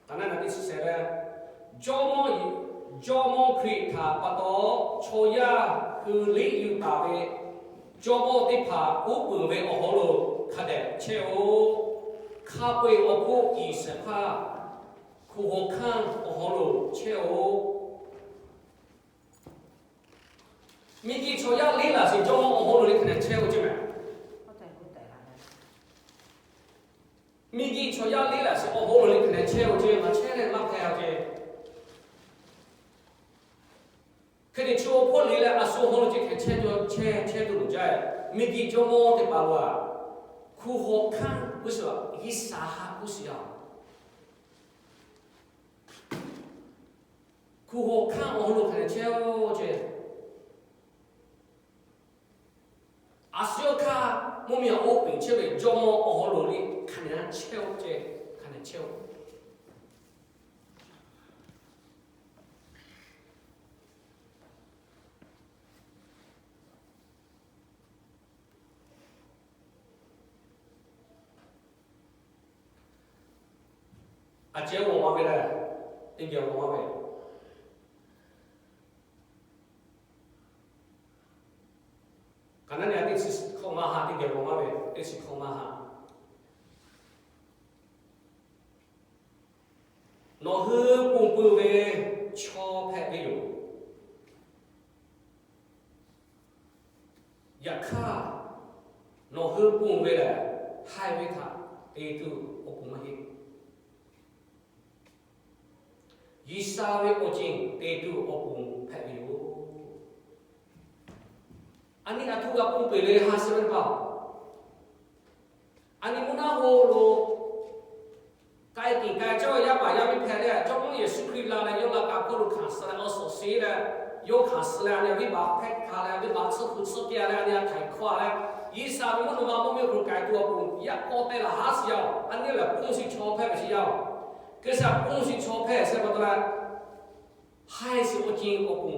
taˍ naˆ naˍ teˇ chi shehˍ leh, Jawˇmawˇ, Jawˇmawˇ Hkriꞈ htaꞈ pa taw chaw yaˇ hui liˇ yuˬ taˍ ve jawˇmawˇ teˇ hpaˍ uˉ peunˍ ve awˬ hawˉ lo hk'a dehꞈ chehˇ-oˆ. Hk'a peu-eˬ awˬ hk'oˆ iˍ shehˍ hpaˇ hkunˍ hawˬ hkanˇ awˬ hawˉ lo chehˇ-oˆ. Miˬguiˬ chaw yaˇ liˇ laˬ sheˍ jawˇmawˇ awˬ hawˉ lo le hk'a dehꞈ chehˇ-oˆ ceh mehˬ. Miˬguiˬ chaw yaˇ liˇ laˬ sheˍ awˬ hawˉ lo le hk'a dehꞈ chehˇ-oˆ ceh, maˇ chehˇ leh maˇ hpehꞈ-a ceh. Hk'e te chi awˬ hk'oˆ le leh a shu awˬ hawˉ lo ceh hk'e chehˇ cawˇ chehˇ chehˇ tuˬ loˍ jaˇ. Miˬguiˬ jawˇmawˇ teˇ hpaˍ lo-a, hkunˍ hawˬ hkanˇ k'oˆ sheˍ, G'uiˬsha ha k'oˆ sheˍ yaˇ. Hkunˍ hawˬ hkanˇ awˬ hawˉ lo hk'a dehꞈ chehˇ-oˆ ceh. A shu yawˇ hkanˇ mvuhˇ miˬ-a oˇ peꞈ chehˇ ve jawˇmawˇ awˬ hawˉ lo le hk'a dehꞈ chehˇ-oˆ ceh, hk'a dehꞈ chehˇ-oˆ. A ceh g'awˬ maˇ ve leh, teˇ geh g'awˬ maˇ ve. Kaˍnaˆ nehˬ teˇ chi hkawꞈ maˇ ha, teˇ geh g'awˬ maˇ ve teˇ chi hkawꞈ maˇ ha. Nawˬ hui ponˬ peuˬ ve chaw hpehꞈ ve yoˬ. Yaꞈ hk'aˇ, nawˬ hui ponˬ ve lehˬ, haiˬ ve htaꞈ te tuˬ awˬ pon maˇ heˆ. G'uiˬsha ve awˬ ceuˬ te tuˬ awˬ pon hpehꞈ ve yoˬ. A nyi aˬ htoꞈ g'a ponˬ peuˬ le ha sheˍ ve teˇ hpaˍ, a nyi mvuhˇ naˆ hoꞈ lo k'ai tiꞈ k'ai cawˇ ve yaˇ paˍ yaˇ miˇ hpehꞈ leh, Jawˇmawˇ Yeˍsuˆ Hkriꞈ la leh yawˇ la kaꞈ hkawˇ lo hkanˍ suh leh awˬ suhˍ sheˍ leh, yawˇ hkanˍ suh leh a nyi venˇbaˆ hpehˇ hkanˍ leh venˇbaˆ tsuhˇ hpu tsuhˇ kehˬ leh a nyi a htaiˍ hkawˇ leh, G'uiˬsha ve mvuhˇ naw ma mvuhˇ miˬ hk'oˆ lo k'ai tuˬ awˬ pon yaꞈ k'aw te laˬ haˉ shiˍ yaˇ-oˬ. A nyi lehˬ ponˬ shiˍ chaw hpehˇ ve shiˍ yaˇ-oˬ. Hk'e te ponˬ shiˍ chaw hpehˇ sheˍ pa taw leh, haiˬ shiˍ awˬ ceuˬ awˬ pon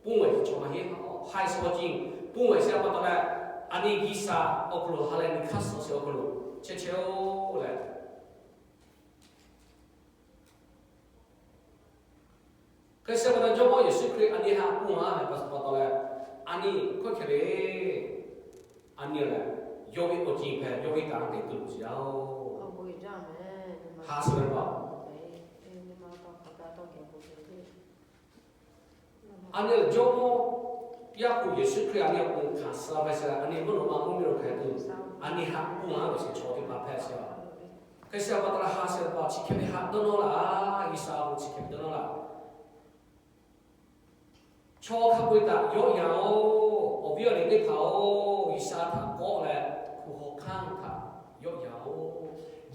ponˬ ve chaw maˇ heˆ. Haiˬ shiˍ awˬ ceuˬ ponˬ ve sheˍ pa taw leh, a nyi G'uiˬsha awˬ hk'aw lo ha leh nyi hk'aˇ suh shiˍ awˬ hk'aw lo chehˇ chehˇ-oˆ leh, Hk'e sha pa taw Jawˇmawˇ Yeˍsuˆ Hkriꞈ a nyi haꞈ k'oˆ laˇ ve pa taw leh, a nyi hkawˇ hk'e le, a nyi lehˬ, yawˇ ve awˬ ceuˬ hpehꞈ yawˇ ve kanˉ te tuˬ loˍ ce yaˇ-oˬ. Ha shu ve pa A nyi lehˬ, Jawˇmawˇ Yaˇ hpu Yeˍsuˆ Hkriꞈ a nyi awˬ pon hkanˍ suh ve sha, a nyi mvuhˇ naw ma mvuhˇ miˬ lo hk'e tuˬ, a nyi haꞈ k'oˆ laˇ ve chi chaw teˇ hpaˍ hpehꞈ sha. Hk'e sha pa taw leh ha shu ve pa chi hk'e ve haꞈ dawˇ nawˇ laˇ, G'uiˬsha awˬ pon chi hk'e ve dawˇ nawˇ laˇ. Chaw hk'a peu-eˬ htaꞈ yawˆ yan-oˬ, awˬ viˉ awˬ nyi teˇ hpaˍ-oˬ, G'uiˬsha htaꞈ kawˆ leh, hkunˬ hawˬ hk'aˇ htaꞈ yawˆ yan-oˬ.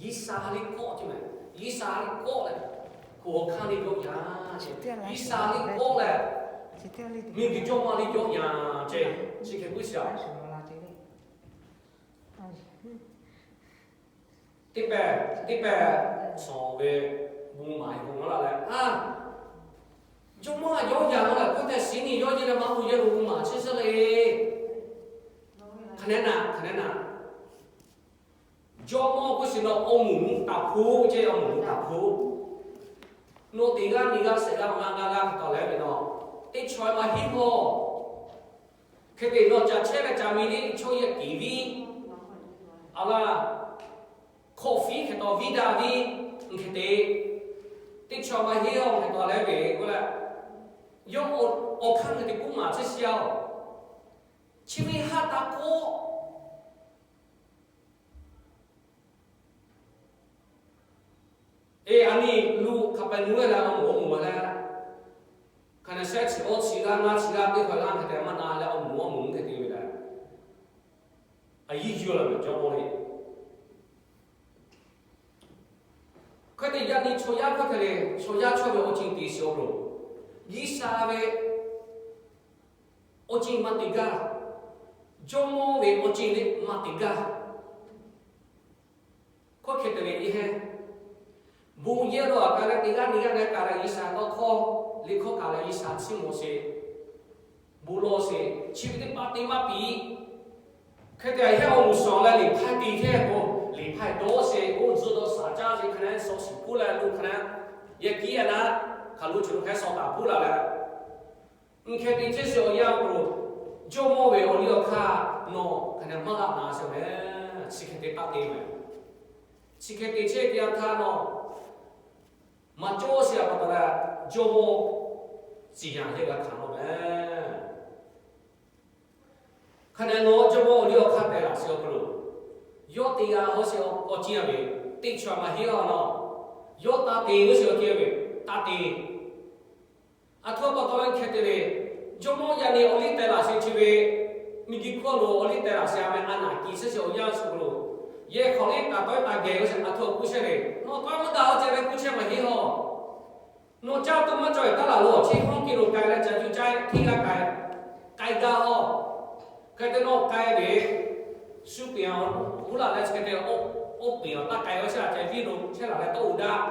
G'uiˬsha liˇ kawˆ ce mehˍ, G'uiˬsha liˇ kawˆ leh, hkunˬ hawˬ hk'aˇ liˇ yawˆ yan ce, G'uiˬsha liˇ kawˆ leh, miˬguiˬ jawˇmawˇ liˇ yawˆ yan ce, chi hk'e puiˉ shaˍ. Teˇ pehˍ, teˇ pehˍ, shawˍ ve bon maˍ hk'e k'oˆ laˇ leh, a, jawˇmawˇ htaꞈ yawˆ yan leh, hkawˇ tehꞈ shiˍ nyi yawˇ yehˇ leh maˇ k'oˆ yehˇ lo bon maˍ chi suhˉ le. Hk'aˬ nehˉ naˍ, hk'aˬ nehˉ naˍ. Jawˇmawˇ k'oˆ shiˍ nawˬ awˬ moˍ taˍ hpoˆ ce, awˬ moˍ taˍ hpoˆ. Nawˬ teˇ g'aˇ nyi g'aˇ shehˍ g'aˇ awˬ g'aˇ g'aˇ g'aˇ hk'e taw leh ve nawˬ, teˇ chaw maˇ heˆ hawˬ. Hk'e te nawˬ caˬ chehˇ leh caˬ mi le chaw yaˇ tiˍ viˉ, a laˇ, hkawꞈ fiˉ hk'e taw viˉ daꞈ viˉ, hk'e te teˇ chaw maˇ heˆ hawˬ hk'e taw leh ve k'oˆ leh, yawˇ awˬ hk'aˇ hk'e te k'oˆ maˍ chehˇ shiˍ-oˬ. Chi ve haˆ taˇ kawˆ. E, a nyi luˬ hk'a pehꞈ nu ve leh awˬ moˍ awˬ moˍ leh, hk'aˬ nehˬ shehˆ chi awˇ chi g'aˇ ngaˇ chi g'aˇ teˇ hk'awꞈ g'aˇ hk'e te maˇ na leh awˬ moˍ awˬ moˍ hk'e te ve leh, a yiˇ yuˬ la ve jawˇmawˇ le. Hk'e te yaꞈ nyi chaw yaˇ hk'a hk'e le, chaw yaˇ chaw ve awˬ ceuˬ te shiˍ awˬ hk'aw lo, G'uiˬsha ve awˬ ceuˬ maˇ te gaˇ, jawˇmawˇ ve awˬ ceuˬ le maˇ te gaˇ. Hkawˇ hk'e te ve iˉ heˆ. Bon yehˇ lo aꞈ kaˬ leh teˇ g'aˇ nyi g'aˇ leh kaˬ leh G'uiˬsha tawˇ hkawˇ liꞈ hkawˇ kaˬ leh G'uiˬsha chiˇ mvuh sheˍ, bon lawˬ sheˍ, chi ve teˇ hpaˍ te maˇ piˇ. Hk'e te a heˆ awˬ moˍ shawˍ leh liꞈ hpaˇ te chehˇ k'o, liꞈ hpaˇ dawˇ sheˍ, oˇ zuhˆ dawˇ shaˍ caˇ sheˍ hk'aˬ nehˬ shawˍ shiˍ puˇ leh lo hk'aˬ nehˬ, yehˬ kiˇ a naˉ, hk'aˬ lo chi lo hk'e shawˍ taˍ puˇ la leh, hk'e te chehˇ sheˍ awˬ yanˇ k'o, jawˇmawˇ ve awˬ liˇ awˬ hk'aˇ nawˬ hk'aˬ nehˬ maˇ g'a na sheˍ mehˍ, chi hk'e te taˇ te mehˍ. Chi hk'e te chehˇ teˇ yanˇ htaˇ nawˬ maˇ cawˇ sheˍ a pa taw leh, jawˇmawˇ ciˍ yanˍ leh g'a hkanˍ law mehˍ. Hk'aˬ nehˬ nawˬ jawˇmawˇ awˬ liˇ awˬ hk'aˇ tehꞈ laˬ sheˍ awˬ hk'aw lo, yawˇ te g'a hawˉ sheˍ awˬ ceuˬ a ve, teˇ chaw maˇ heˆ a nawˬ, yawˇ taˇ te g'uˇ sheˍ awˬ ceuˬ a ve, taˇ te. Aˬ htoꞈ ma pa taw leh hk'e te ve, jawˇmawˇ yaꞈ nyi awˬ liˇ tehꞈ laˬ sheˍ chi ve, miˬguiˬ hkawˇ lo awˬ liˇ tehꞈ laˬ sheˍ a meh a naˍ kiˬ sheˍ sheˍ awˬ yanˇ suh lo, yehˬ hk'awꞈ liˇ taˍ tawˆ taˍ geh g'uˇ sheˍ aˬ htoꞈ ma k'oˆ chehˇ ve, nawˬ tawˇ maˇ daꞈ awˬ ceuˬ leh k'oˆ chehˇ maˇ heˆ hawˬ. Nawˬ caˇ tuˬ maˇ cawˬ-e taˇ laˬ lo, chi hawˉ kiˬ lo k'ai leh ca juˇ caˇ hteˇ g'a k'ai, k'ai gaˇ hawˬ. Hk'e te nawˬ k'ai ve, shu peˍ a, uˉ laˬ leh chi hk'e te, oˇ peˍ awˬ taˇ k'ai awˬ chehˇ laˬ ceh viˇ lo chehˇ laˬ leh tawˇ uiˍ daꞈ.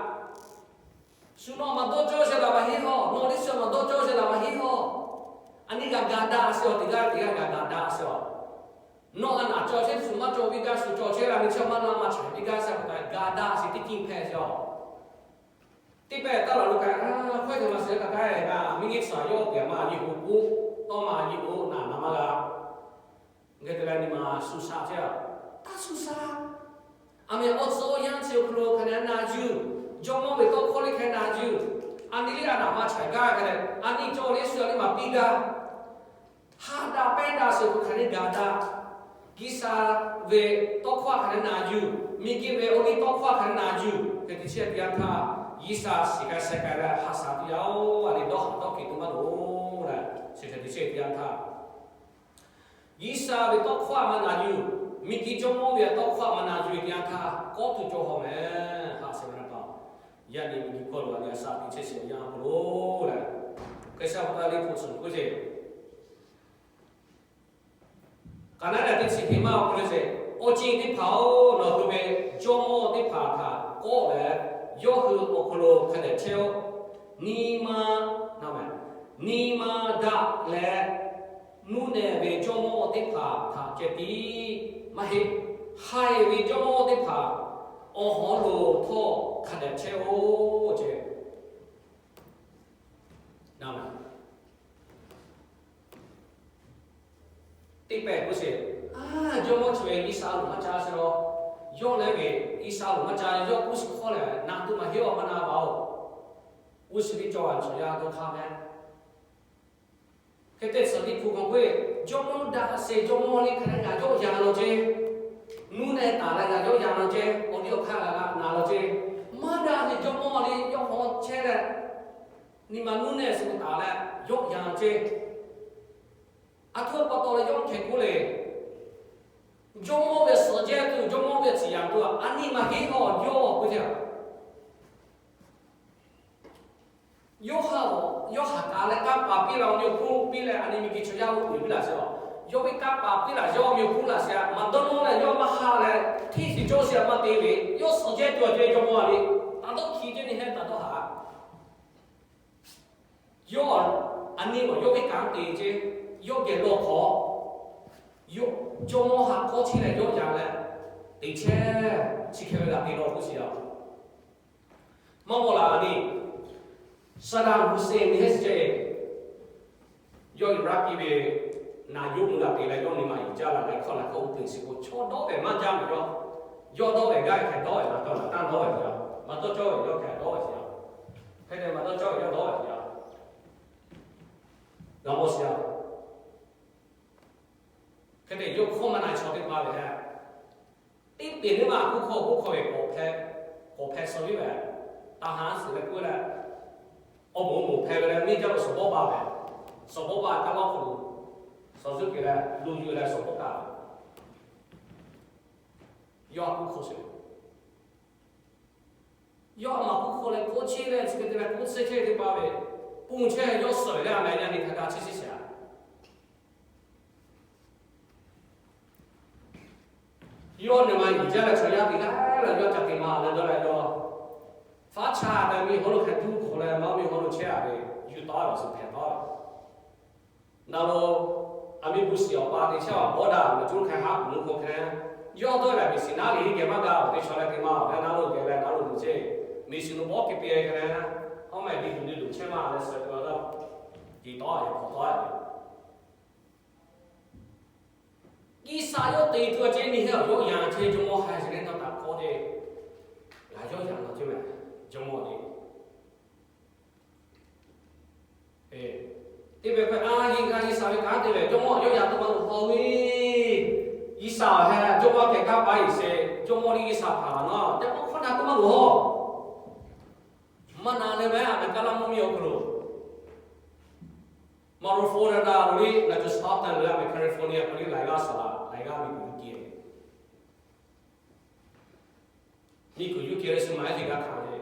Shu nawˬ maˇ dawˇ cawˇ sheˍ laˬ maˇ heˆ hawˬ. Nawˬ liˇ shu maˇ dawˇ cawˇ sheˍ laˬ maˇ heˆ hawˬ. A nyi g'a ga daꞈ sheˍ awˬ, teˇ g'aˇ teˇ g'aˇ g'a ga daꞈ sheˍ awˬ. Nawˬ a naˍ cawˬ chehˇ shu maˇ cawˬ viˇ gaˇ shu cawˬ chehˇ laˬ nyi chehˇ maˇ na maˇ chaiˬ viˇ gaˇ sheˍ pa taw ga daꞈ sheˍ teˇ ceuˬ hpehꞈ sheˍ awˬ. Teˇ pehˍ taˇ laˬ lo k'ai, hkawehˇ te maˇ sheˍ kaꞈ k'ai, miˬguiˬ hk'aw yawˇ pehˍ maˇ yeˬ k'o k'oˆ, tawˇ maˇ yeˬ k'o naˍ naˍ maˇ g'a. Hk'e te leh nyi ma shu sha chehˇ a, taˇ shu sha. A meh awˬ tcuh awˬ yanˇ chi awˬ hk'aw lo hk'aˬ nehˬ na yuˬ, jawˇmawˇ ve tawˇ hkawˇ liˇ hk'e na yuˬ. A nyi liˇ a naˍ maˇ chaiˬ gaˇ hk'e leh, a nyi cawˬ liˇ shu a liˇ maˇ piˇ gaˇ. Haꞈ daꞈ pehˇ daꞈ sheˍ hk'aˬ nehˬ ga daꞈ. G'uiˬsha ve tawˇ hkawˇ hk'aˬ nehˬ na yuˬ, miˬguiˬ ve awˬ liˇ tawˇ hkawˇ hk'aˬ nehˬ na yuˬ hk'e te chehˇ teˇ yanˇ htaˇ, G'uiˬsha shiˍ k'ai sheh k'ai leh ha sha tuˬ yaˇ-oˬ, a leh dawˇ haˍ dawˇ hkiˬ tuˬ maˇ loˍ leh, chi hk'e te chehˇ teˇ yanˇ htaˇ G'uiˬsha ve tawˇ hkawˇ a maˇ na yuˬ, miˬguiˬ jawˇmawˇ ve tawˇ hkawˇ a maˇ na yuˬ ve teˇ yanˇ htaˇ, kawˆ tuˬ cawˬ hawˬ mehˍ. Haꞈ sheˍ ve na pa, yaꞈ nyi miˬguiˬ hkawˇ lo a nyi a shaꞈ teꞈ chehˇ sheˍ awˬ yanˇ hk'aw lo leh, G'uiˬsha ve tawˇ liˇ hpu tcuhˍ k'oˆ sheˍ. Kaˍnaˆ yaˇ teˇ chi hk'e maˇ awˬ hk'aw lo sheˍ, awˬ ceuˬ teˇ hpaˍ-oˬ, nawˬ hui ve jawˇmawˇ teˇ hpaˍ htaꞈ kawˆ leh, yawˇ hui awˬ hk'aw lo hk'a dehꞈ chehˇ-oˆ. Nyi ma, nyi ma daꞈ leh, nuˇ nehˬ ve jawˇmawˇ teˇ hpaˍ htaꞈ ceh tiˉ maˇ heˆ. Haiˬ ve jawˇmawˇ teˇ hpaˍ awˬ hawˉ lo htawˇ hk'a dehꞈ chehˇ-oˆ ce. Teˇ pehˍ k'oˆ sheˍ, a, jawˇmawˇ chi ve G'uiˬsha loˍ maˇ ca sheˍ law. Yawˇ leh ve G'uiˬsha loˍ maˇ ca, yawˇ k'oˆ shiˍ hkawˇ leh na tuˬ maˇ heˆ, awˬ maˇ na va-oˬ. Uˉ shiˍ piˇ cawˬ a chaw yaˇ dawˇ hk'aˇ meh. Hk'e te tcuh tiˉ hpu hk'aw k'oˆ ve, jawˇmawˇ daꞈ sheˍ, jawˇmawˇ liˇ hk'aˬ leh ngaˬ yawˇ yan law ceˇ. Nuˇ nehˬ taˍ leh ngaˬ yawˇ yan law ceˇ. Awˬ liˇ awˬ hk'aˇ g'a na law ceˇ. Maˇ daꞈ ve jawˇmawˇ liˇ yawˇ hk'aw chehˇ leh, nyi ma nuˇ nehˬ suh taˍ leh yawˇ yan law ceˇ. Aˬ htoꞈ pa taw leh yawˇ hkeh k'oˆ le. Jawˇmawˇ ve suhˍ jehˇ tuˬ, jawˇmawˇ ve tcuh yaꞈ tuˬ a nyi ma heˆ k'o yawˇ k'oˆ ve. Yawˇ ha, yawˇ haꞈ taˍ leh kanˇ paˍ piˇ la, awˬ miˇ awˬ hponˇ piˇ leh a nyi miˬ geh chaw yaˇ oˇ peuˬ piˇ laˬ sheˍ a. Yawˇ ve kanˇ paˍ piˇ laˬ sheˍ, awˬ miˇ awˬ hponˇ laˬ sheˍ a, maˇ dawˇ nawˇ leh yawˇ maˇ ha leh, hteˇ shiˍ cawˇ sheˍ a maˇ te ve, yawˇ suhˍ jehˇ tuˬ a ceh jawˇmawˇ a ve, taˍ dawˇ hkiˬ ceh nyi heˆ taˍ dawˇ haꞈ. Yawˇ a nyi awˬ yawˇ ve kanˉ te ceh, yawˇ geh lawˇ hk'awꞈ, yawˇ jawˇmawˇ ha k'awˇ chehˇ leh yawˇ yan leh, teꞈ chehˇ chi hk'e ve g'a te lawˇ k'oˆ sheˍ a. Maˇ g'awˬ laˬ a nyi, Saddam Hussein nyi heˆ sheˍ ceh, yawˇ Iraq piˇ ve naˍ yawˇ mvuhˇ g'a te leh yawˇ nyi ma yuˬ jaˇ la leh hkawˇ la hk'awꞈ uˉ peunˍ shiˍ k'o chaw dawˇ ve maˇ jaˇ ve yawˇ, yawˇ dawˇ ve gaˇ ve hkeh dawˇ ve maˇ tawˇ laˬ taˇ dawˇ ve a, maˇ dawˇ cawˇ ve yawˇ hkeh dawˇ ve a, hk'e te maˇ dawˇ cawˇ ve yawˇ dawˇ ve a, g'a mawˇ shiˍ a. Hk'e te yawˇ hkawˇ maˇ na chaw teˇ hpaˍ ve heh, teˇ peˍ teˇ maˇ kuˇ hkawˇ kuˇ hkawˇ ve k'awꞈ hpeh, k'awꞈ hpeh suh viˉ ve, taˍ haˉ suhˍ leh kuˇ leh, awˬ moˍ moˍ hpeh ve leh miˇ jaˇ lo suhˍ bawˆ ba ve, suhˍ bawˆ ba kaˇ lawˇ hk'aw lo suhˍ zuhˆ kehˬ leh lo yuˬ leh suhˍ bawˆ kaˇ ve, yawˇ a kuˇ hkawˇ sheˍ. Yawˇ a maˍ kuˇ hkawˇ leh k'oˆ chehˇ leh chi hk'e te leh k'oˆ chehˇ chehˇ teˇ hpaˍ ve, pon chehˇ yawˇ suhˍ leh a meh yaˇ nyi hk'a ga chehˇ chehˇ sheˍ a. Yawˇ nyi ma yuˬ jaˇ leh chaw yaˇ teꞈ g'aˇ leh yawˇ ca te ma leh dawˇ leh yawˇ, faˉ chaˇ leh miˬ hawˉ lo hk'e tuˉ hk'awꞈ leh maˇ miˬ hawˉ lo chehˇ a ve, yuˬ taˉ ve suhˍ hpehꞈ taˉ ve. Na lo, a miˬ buˇ shiˍ awˬ pa te chehˇ awˬ bawˇ daꞈ ve cuˇ hk'e haˉ kuˬ lo hk'aw hk'e, yawˇ dawˇ leh miˬ shiˍ naˉ liꞈ geh maˇ ga awˬ te chaw leh te ma awˬ leh na lo geh leh na lo muˬ ceˇ, miˬ shiˍ lo bawˇ hk'e te hk'e leh, awˬ meh te tuˬ te tuˬ chehˇ ma leh suhˍ te la taˇ, te taˉ ve hk'awꞈ taˉ ve. G'uiˬsha yawˇ te tuˬ a ceh nyi heˆ awˬ yawˇ yan ceh jawˇmawˇ ha sheˍ leh taˇ taˍ k'awˇ ceh, g'a yawˇ yan law ceh meh, jawˇmawˇ te Teˇ pehˍ hk'e a yeˇ g'a G'uiˬsha ve kanˉ te leh jawˇmawˇ yawˇ yaꞈ tuˬ maˇ loˍ hk'aw ve, G'uiˬsha heh jawˇmawˇ kehˬ kanˇ paˍ yeˬ sheˍ, jawˇmawˇ liˇ G'uiˬsha hpanˍ laˬ naˉ, yaꞈ k'aw hk'awˇ na tuˬ maˇ loˍ hawˇ. Maˇ na leh ve a meh kaˇ laˇ mvuhˇ miˬ awˬ hk'aw lo, Florida lo liˇ na co Stockton lo a meh California k'o liˇ laiˬ g'aˇ suhˍ laˬ, laiˬ g'aˇ miˬ guiˬ yuˇ kehˬ, miˬ guiˬ yuˇ kehˬ leh shu maˍ ehˉ teˇ g'aˇ hkanˍ ve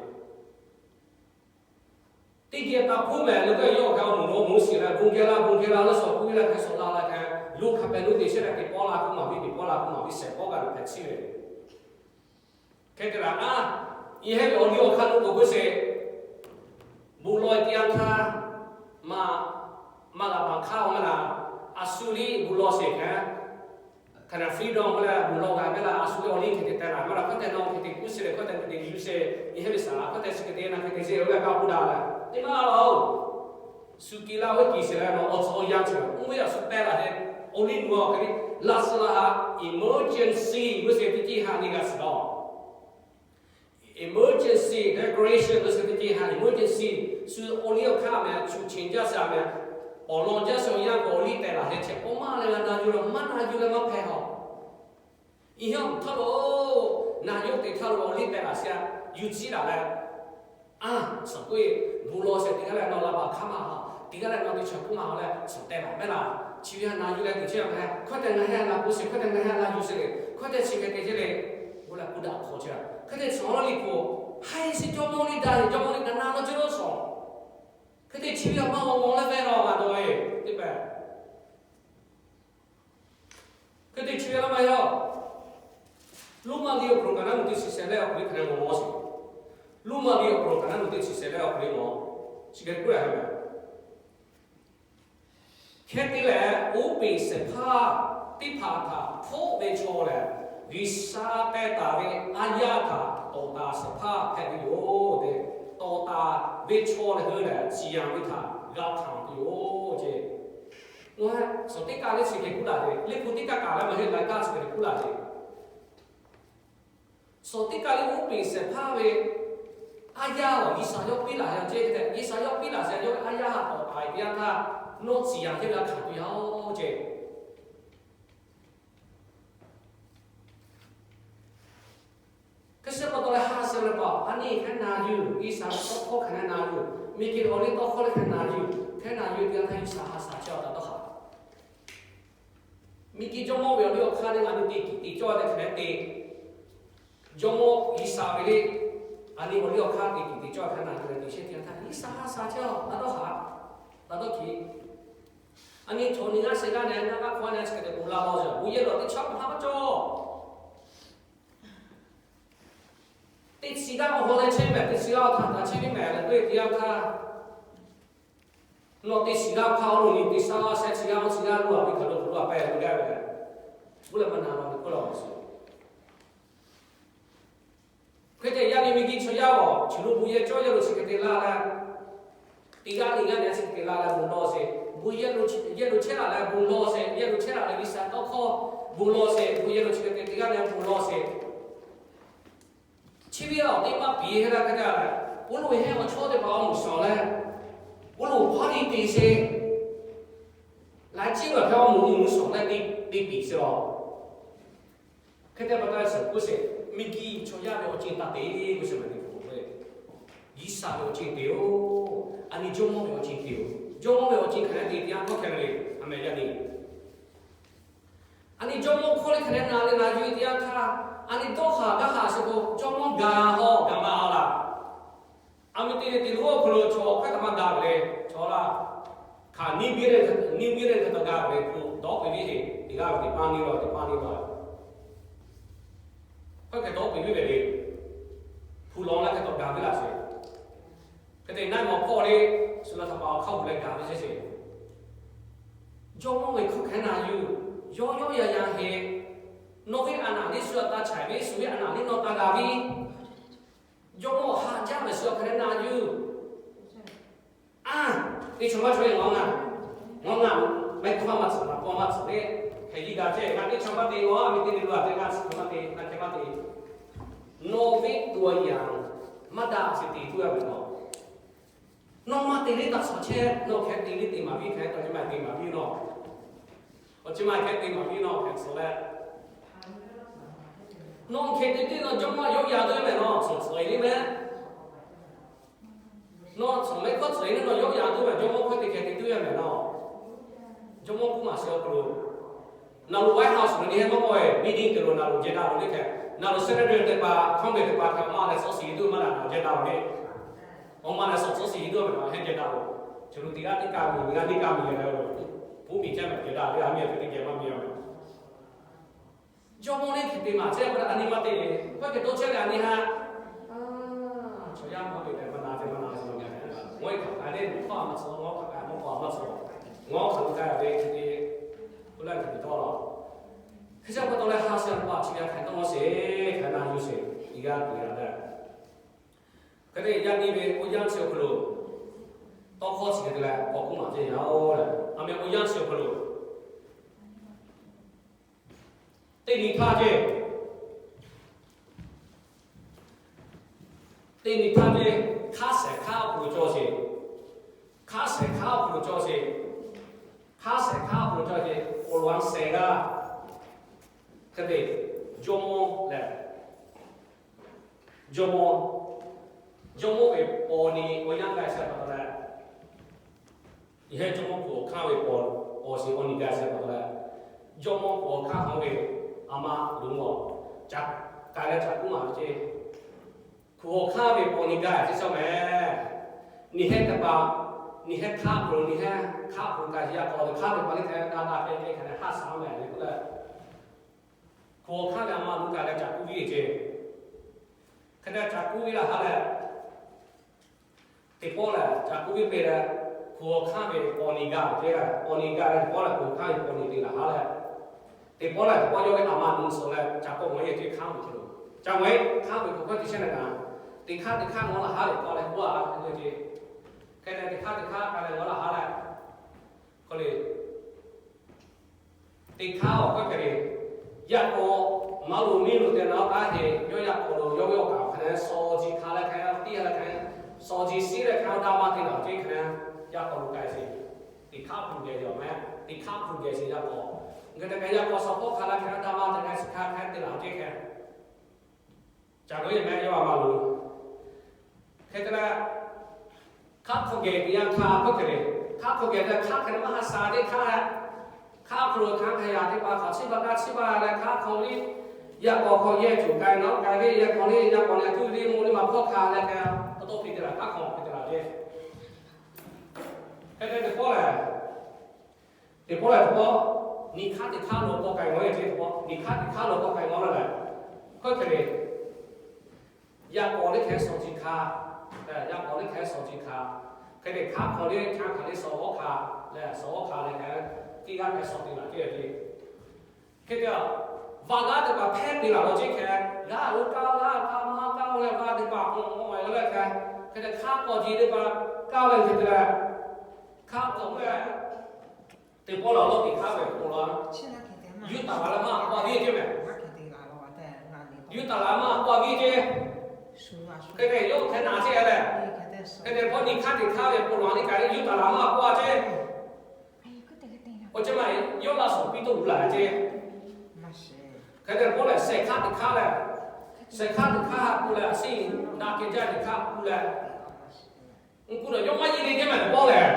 teˇ geh taˇ hpuˇ meh lo k'o yawˇ hk'e awˬ moˍ lo mvuhˇ shiˍ leh bon geh la bon geh la leh suhˍ hpuˇ leh hk'e suhˍ la la hk'e, lo hk'a pehꞈ lo te chehˇ leh teˇ pawˆ la k'oˆ maˍ piˇ, teˇ pawˆ la k'oˆ maˍ piˇ shehˍ pawˆ g'a lo hpehꞈ chiˇ ve. Hk'e te laˬ a, i heˆ ve awˬ liˇ awˬ hk'aˇ lo k'oˍ puiˉ sheˍ, bon lawˬ e teˇ yanˇ htaˇ, maˇ, maˇ g'a baˬ hk'aˇ maˇ la, a shu liˇ bon lawˬ sheˍ hk'e, hk'aˬ htaˇ freedom k'oˆ leh bon lawˬ g'a ve la, a shu ve awˬ liˇ hk'e te teh laˬ ve la, hk'e te nawˬ hk'e te kuˇ sheˍ leh hk'e te hk'e te yuˬ sheˍ, i heˆ ve saˍ laꞈ hk'e te chi hk'e te na hk'e te sheˍ ve g'a bon daꞈ leh teˇ maˇ laˬ-oˬ. Shu kiˬ laˇ ve kiˬ sheˍ leh nawˬ awˬ tcuhˍ awˬ yanˇ chi ve oˇ ve a shu pehˇ laˬ hk'e, awˬ liˇ nawˬ hk'e te laꞈ suhˍ laꞈ ha, emergency g'uˇ suhˍ teˇ ceuˬ ha nyi g'a shiˍ law. Emergency declaration g'uˇ suhˍ teˇ ceuˬ ha emergency, shu awˬ liˇ awˬ hk'aˇ meh, shu chenˬ jaˇ sha meh, awˬ lawn jaˇ sha awˬ yanˇ k'o awˬ liˇ tehˬ laˬ hk'e chehˇ k'o maˇ leh g'a na yuˬ leh maˇ na yuˬ leh maˇ hpehꞈ haw. I heˆ awˬ htaˇ lo, na yawˇ te htaˇ lo awˬ liˇ tehˬ laˬ sha, yuˬ ciˉ laˬ leh, a, suhˍ k'oˆ e, bon lawˬ sheˍ teˇ g'aˇ leh nawˬ la baˬ hk'aˇ maˇ haw, teˇ g'aˇ leh nawˬ te chaw k'oˆ maˇ haw leh suhˍ tehˬ laˬ mehˉ laˬ. Chi ve a na yuˬ leh teꞈ chehˇ a meh, hk'e te ngaˬ hui a na k'oˆ sheˍ, hk'e te ngaˬ hui a na yuˬ sheˍ le, hk'e te chi hk'e te chehˇ le, k'oˆ leh k'oˆ daꞈ hk'aw chehˇ a. Hk'e te chi awˬ liˇ hk'o, haiˬ sheˍ jawˇmawˇ liˇ daꞈ, jawˇmawˇ liˇ kaꞈ na lawˬ ceuˬ lawˬ shawˍ. Hk'e te chi ve a maˇ g'awˬ g'awˬ leh ve law g'a dawˇ e, teˇ pehˍ Hk'e te chi ve la maˇ heˆ. Roˉmaꞈ liꞈ awˬ hk'aw lo kaꞈ naˉ nuˬ teˇ chi shehˍ leh awˬ hk'aw lo hk'e te g'awˬ g'awˬ sheˍ. Roˉmaꞈ liꞈ awˬ hk'aw lo kaꞈ naˉ nuˬ teˇ chi shehˍ leh awˬ hk'aw lo g'awˬ, chi hk'e k'oˆ a ve, hk'e te leh, oˇ peꞈ shehˍ hpaˇ teˇ hpaˍ htaꞈ hpfuhˆ ve chaw lehˬ, G'uiˬsha teh taˍ ve a yaˇ htaꞈ tawˍ taˍ shehˍ hpaˇ hpehꞈ ve yoˬ tehꞈ, tawˍ taˍ ve chaw lehˬ hui lehˬ, ciˍ yanˍ ve htaꞈ g'a hkanˍ tuˬ yoˬ ceˇ. Ngaˬ hui shawˍ teˇ kaˆ leh chi hk'e kuˉ laˇ ve, liꞈ hpu teˇ kaˆ kaꞈ leh ngaˬ hui laiˉ kaˆ chi hk'e kuˉ laˇ ve, shawˍ teˇ kaˆ leh uˉ peꞈ shehˍ hpaˇ ve aˉ yaˇ awˬ G'uiˬsha yawˇ piˇ laˬ ve awˬ ceuˬ hk'e te, G'uiˬsha yawˇ piˇ laˬ shehˍ yawˇ ve aˉ yaˇ ha tawˍ k'ai teˇ yanˇ htaˇ, nawˬ tcuh yaꞈ hk'e ve a hkanˍ tuˬ yaˇ oˬ ceh. Hk'e te pa taw leh ha shehˍ leh paˍ a nyi hk'e na yuˬ, G'uiˬsha tawˇ hkawˇ hk'e na yuˬ, miˬguiˬ awˬ liˇ tawˇ hkawˇ leh hk'e na yuˬ, hk'e na yuˬ teˇ yanˇ htaˇ G'uiˬsha ha shaˍ chehˇ awˬ taꞈ dawˇ haˍ. Miˬguiˬ jawˇmawˇ ve awˬ liˇ awˬ hk'aˇ leh ngaˬ hui te kiˬ te cawˇ leh hk'e te, jawˇmawˇ G'uiˬsha ve le, a nyi awˬ liˇ awˬ hk'aˇ te kiˬ te cawˇ hk'e na yuˬ leh te shehˇ teˇ yanˇ htaˇ G'uiˬsha ha shaˍ chehˇ awˬ taꞈ dawˇ haˍ. Taꞈ dawˇ hkiˬ. A nyi chaw nyi ngaˇ shehˍ g'aˇ neh ngaˇ g'aˇ hk'awꞈ neh chi hk'e te bon la law ze, bon yehˬ lawˬ teˇ chaw maˇ ha maˇ cawˇ. Teˇ chi g'aˇ awˬ hawˉ leh chehˇ mehˍ, teˇ chi g'aˇ awˬ htaꞈ taˍ chehˇ ve mehˍ leh k'oˆ ve teˇ yanˇ htaˇ, nawˬ teˇ chi g'aˇ hk'aˇ awˬ lo nyi teˇ shaˉ laˇ shehˍ chi g'aˇ awˬ chi g'aˇ lo a ve hk'aˬ lo hk'aˬ lo a pehˇ ve g'aˇ ve lehˬ, uˉ leh maˇ na law ve k'oˆ law ve sheˍ. Hk'e te yaˇ nyi miˬguiˬ chaw yaˇ awˬ chi lo bon yehˬ cawˇ yehˬ lo chi hk'e te laˇ leh, teˇ g'aˇ nyi g'aˇ neh chi hk'e te laˇ leh bon lawˬ sheˍ, bon yehˬ lo chehˇ laˇ leh bon lawˬ sheˍ, yehˬ lo chehˇ laˇ leh G'uiˬsha tawˇ hkawˇ bon lawˬ sheˍ, bon yehˬ lo chi hk'e te teˇ g'aˇ neh bon lawˬ sheˍ. Chi ve awˬ teˇ maˇ piˍ hk'e te leh, oˇ lo hehˉ awˬ chawˇ teˇ hpaˍ awˬ moˍ shawˍ leh, oˇ lo hpaˇ liˇ te sheˍ, laiˉ ciˉ lawˬ hk'e awˬ moˍ moˍ shawˍ leh te piˍ sheˍ law. Hk'e te pa taw suhˍ k'oˆ sheˍ, miˬguiˬ chaw yaˇ ve awˬ ceuˬ taˇ te k'oˆ sheˍ ma te k'o, G'uiˬsha ve awˬ ceuˬ te-oˬ, a nyi jawˇmawˇ ve awˬ ceuˬ te-oˬ. Jawˇmawˇ ve awˬ ceuˬ hk'aˬ hk'e te teˇ yanˇ hkawˇ hk'e ve le, a mehˍ yaˇ nyi. A nyi jawˇmawˇ hkawˇ leh hk'aˬ hk'e na leh na yuˬ teˇ yanˇ htaˇ, a nyi dawˇ haˍ gaˇ haˍ sheˍ k'o, jawˇmawˇ gaˬ hawˇ gaˬ ma a laˬ. A meh teˇ ve te lo awˬ hk'aw lo chaw hk'aˬ htaꞈ maˇ gaˬ ve le, chaw laˇ. Hk'aˬ niˇ biˇ leh, niˇ biˇ leh hk'aˬ htaꞈ gaˬ ve le, hpu dawˇ peˬ ve le, teˇ g'aˇ ve teˇ paˇ niˇ law, teˇ paˇ niˇ law. Hk'aˬ hk'e dawˇ peˬ ve le, hpu law leh hk'aˬ htaꞈ gaˬ ve laˇ sheˍ. Hk'e te naˇ mawˬ hpawˇ le, shu laˬ htaꞈ pa awˬ hk'aˇ hui leh gaˬ ve sheˍ. Jawˇmawˇ ve hkawˇ hk'e na yuˬ, yawˇ yawˇ yaˇ yaˇ heˆ. Nawˬ ve a naˍ liˇ shu a taˇ chaiˍ ve, shu ve a naˍ liˇ nawˬ taˇ gaˬ ve. Jawˇmawˇ haꞈ jaˇ ve shu hk'e na yuˬ. A, teˇ chaw maˇ chaw e ngaˬ ngaˬ, ngaˬ ngaˬ, mehˆ hkawˇ maˇ tcuhˍ, maˇ hkawˇ maˇ tcuhˍ le. Hk'e yiˇ gaˬ ceh, ngaˬ teˇ chaw maˇ te, ngaˬ a meh teˇ ve lo a te, ngaˬ chi maˇ te, ngaˬ hk'e maˇ te. Nawˬ ve tuˬ a yaꞈ maˇ daꞈ sheˍ te tuˬ a ve nawˬ. Nawˬ maˇ te le taˇ suhˍ chehˇ, nawˬ hk'e te le te maˍ piˇ hk'e, taˇ chi maˇ te maˍ piˇ nawˬ. Awˬ chi maˇ hk'e te maˍ piˇ nawˬ hk'e suhˍ leh, nawˬ hk'e te te nawˬ jawˇmawˇ yawˇ yaˇ tuˬ mehˍ nawˬ suhˍ suhˍ e le mehˍ. Nawˬ suhˍ mehˍ hkawˇ suhˍ e le nawˬ yawˇ yaˇ tuˬ mehˍ, jawˇmawˇ hkawˇ te hk'e te tuˬ yaˇ mehˍ nawˬ. Jawˇmawˇ k'oˆ maˍ sheˍ awˬ hk'aw lo, naˬ lo White House lo nyi heh maˇ k'oˆ e, meeting te lo naˬ lo jehˬ daꞈ lo le hk'e, naˬ lo Senator teˇ hpaˍ, Congress teˇ hpaˍ hk'e awˬ ma leh suhˍ suhˍ e tuˬ maˇ daꞈ nawˬ jehˬ daꞈ lo le. Awˬ ma leh suhˍ suhˍ e tuˬ mehˍ nawˬ heh jehˬ daꞈ lo. Chi lo teˇ g'aˇ teˇ kaˆ miˬ, g'a teˇ kaˆ miˬ leh, puˉ miˬ chehˇ mehˍ jehˬ daꞈ le, a miˬ a hk'e te jehˬ maˇ miˬ a mehˍ. Jawˇmawˇ le hk'e te maˍ chehˇ k'o a nyi maˇ te, hkawˇ hk'e dawˇ chehˇ leh a nyi ha. Chaw yaˇ maˇ te leh maˇ na te maˇ na te, ngaˬ hk'aˬ k'ai le, mawˇ hk'aw a maˇ tcuh, ngaˬ hk'aˬ k'ai mawˇ hk'aw a maˇ tcuh, ngaˬ hk'aˬ lo k'ai ve hk'e te, k'oˆ leh hk'e te dawˇ law. Hk'e te pa taw leh ha shehˍ pa chi ve hk'aˬ hk'e dawˇ law sheˍ, hk'aˬ na yuˬ sheˍ, teˇ g'aˇ te g'a leh. Hk'e te yaˇ nyi ve awˬ yanˇ chi awˬ hk'aw lo, tawˇ hkawˇ chi hk'e te leh k'awꞈ k'oˆ maˍ ceh yaˇ oˬ leh, a meh awˬ yanˇ chi awˬ hk'aw lo, teˇ nyi htaˇ ceh, teˇ nyi htaˇ ceh, hk'aˇ shehˍ hk'aˇ awˬ hk'aw lo cawˬ sheˍ, hk'aˇ shehˍ hk'aˇ awˬ hk'aw lo cawˬ sheˍ, hk'aˇ shehˍ hk'aˇ awˬ hk'aw lo cawˬ sheˍ, awˬ lawn shehˍ g'aˇ hk'e te, jawˇmawˇ lehˬ, jawˇmawˇ, jawˇmawˇ ve paw ni awˬ yanˇ k'ai shehˍ pa taw leh, yehˇ jawˇmawˇ hpu awˬ hk'aˇ ve paw, paw sheˍ awˬ ni gaˬ shehˍ pa taw leh, jawˇmawˇ hpu awˬ hk'aˇ hk'aw ve a ma lo mawˬ, ca k'ai leh ca k'oˆ maˍ ve ceh, hpu awˬ hk'aˇ ve paw ni gaˬ teˇ shawˉ mehˍ. Nyi heh teˇ hpaˍ, nyi heh hk'aˇ hk'aw lo, nyi heh hk'aˇ hk'aw lo k'ai yaˇ k'aw teˇ hk'aˇ teˇ hpaˍ le hk'e na daꞈ hk'e hk'e hk'e hk'aˇ shaˍ mehˍ le k'oˆ leh, hpu awˬ hk'aˇ ve a ma lo k'ai leh ca k'oˆ ve ceh, hk'e te ca k'oˆ ve laˬ ha leh, teˇ pawˆ lehˬ ca k'oˆ ve hk'e leh, hpu awˬ hk'aˇ ve paw ni gaˬ ceh leh, paw ni gaˬ leh teˇ pawˆ lehˬ hpu awˬ hk'aˇ ve paw ni te laˬ ha leh, teˇ pawˆ lehˬ teˇ pawˆ yawˇ ve a ma lo suhˍ leh ca k'awꞈ mawˬ e ceh hk'aˇ ve ceh lo, ca mawˬ e hk'aˇ ve hpu hkawˇ te chehˇ leh kaꞈ, teˇ hk'aˇ teˇ hk'aˇ ngawˬ laˬ ha leh k'awꞈ leh k'oˆ a ve ceh, hk'e te teˇ hk'aˇ teˇ hk'aˇ k'ai leh ngawˬ laˬ ha leh, hk'aw le, Teˇ hkaˉ awˬ hkawˇ hk'e le, yaꞈ k'aw maˇ loˍ miˇ loˍ te na taˉ heˆ. Yawˇ yaꞈ k'aw lo yawˇ ve awˬ kaˍ awˬ hk'aˇ leh shawˍ jiˬ hk'a leh hk'e, tiˇ ha leh hk'e, shawˍ jiˬ siˉ leh hk'e, awˬ daꞈ ma te laˬ ceˇ hk'e, yaꞈ k'aw lo k'ai sheˍ. Teˇ hkaˉ hpu geh yaˬ meh, teˇ hkaˉ hpu geh sheˍ yaꞈ k'aw. Ngaˬ hui teˇ hk'e yaꞈ k'aw shawˍ hkawˇ hk'a leh hk'e, awˬ daꞈ ma te hk'e, suh hk'a hk'e te laˬ ceˇ hk'e. Caˬ k'oˆ yehˬ meh yawˇ a ma loˍ. Hk'e te leh, hkaˉ hk'aw geh teˇ yanˇ hk'aˇ hkawˇ hk'e le, hkaˉ hk'aw geh teˇ hkaˉ hk'e le maˇ ha sha teˇ hkaˉ leh, hkaˉ hk'aw lo hkanˍ hk'aˬ yaꞈ teˇ hpaˍ hk'aˬ chiˇ baˬ kaˇ chiˇ baˬ leh hkaˉ hk'aw liˇ, yaꞈ k'aw hk'aw yehˇ tuˬ k'ai nawˉ k'ai ve, yaꞈ k'aw liˇ yaꞈ k'aw leh tuˇ liˇ mvuhˇ liˇ ma hpawˇ hkanˍ leh k'ai, pa taw hpehꞈ te laˬ hkaˉ hk'aw hpehꞈ te laˬ ve. Hk'e te teˇ pawˆ lehˬ, teˇ pawˆ lehˬ teˇ pawˆ, nyi hkaˉ teˇ hkaˉ lo k'awꞈ k'ai g'awˇ ve ceˇ teˇ pawˆ, nyi hkaˉ teˇ hkaˉ lo k'awꞈ k'ai g'awˇ leh lehˬ, hkawˇ hk'e le, yaꞈ k'aw liˇ hk'e shawˍ jiˬ hkanˍ, yaꞈ k'aw liˇ hk'e shawˍ jiˬ hkanˍ, hk'e te hkaˉ hk'aw liˇ hkanˍ hk'aˬ liˇ shawˍ hawˉ hkanˍ leh shawˍ hawˉ hkanˍ leh hk'e, tiˇ g'aˇ hk'e shawˍ te laˬ ceˇ ve ceˇ. Hk'e te, vaꞈ g'aˇ teˇ hpaˍ hpehˇ te laˬ law ceˇ hk'e, g'aˇ oˇ kaˇ g'aˇ kaˇ maˇ kaˇ leh vaꞈ teˇ hpaˍ k'awꞈ k'awꞈ ve leh hk'e, hk'e te hkaˉ k'awꞈ jeˬ teˇ hpaˍ kaˇ leh hk'e te leh, hkaˉ k'awꞈ ve teˇ pawˆ laˬ lawˇ teꞈ hkaˉ ve k'oˆ la, yuˇ taˍ laˬ leh maˇ k'awꞈ viˇ ceˇ meh. Yuˇ taˍ laˬ maˇ k'awꞈ viˇ ceˇ. Hk'e te yawˇ hk'e naˬ ceˇ leh, hk'e te pawˆ nyi hkaˉ teꞈ hkaˉ ve k'oˆ la leh kaꞈ yuˇ taˍ laˬ maˇ k'awꞈ ceˇ. Oˇ ceˇ maˇ heˆ, yawˇ laˇ shuˍ piˇ tuˬ laˬ ceˇ. Hk'e te pawˆ lehˬ shehˍ hkaˉ teꞈ hkaˉ leh, shehˍ hkaˉ teꞈ hkaˇ k'oˆ leh, a shinˉ daꞈ kehˬ jaˇ teꞈ hkaˇ k'oˆ leh, k'oˆ leh yawˇ maˇ yi le ceˇ meh teˇ pawˆ lehˬ.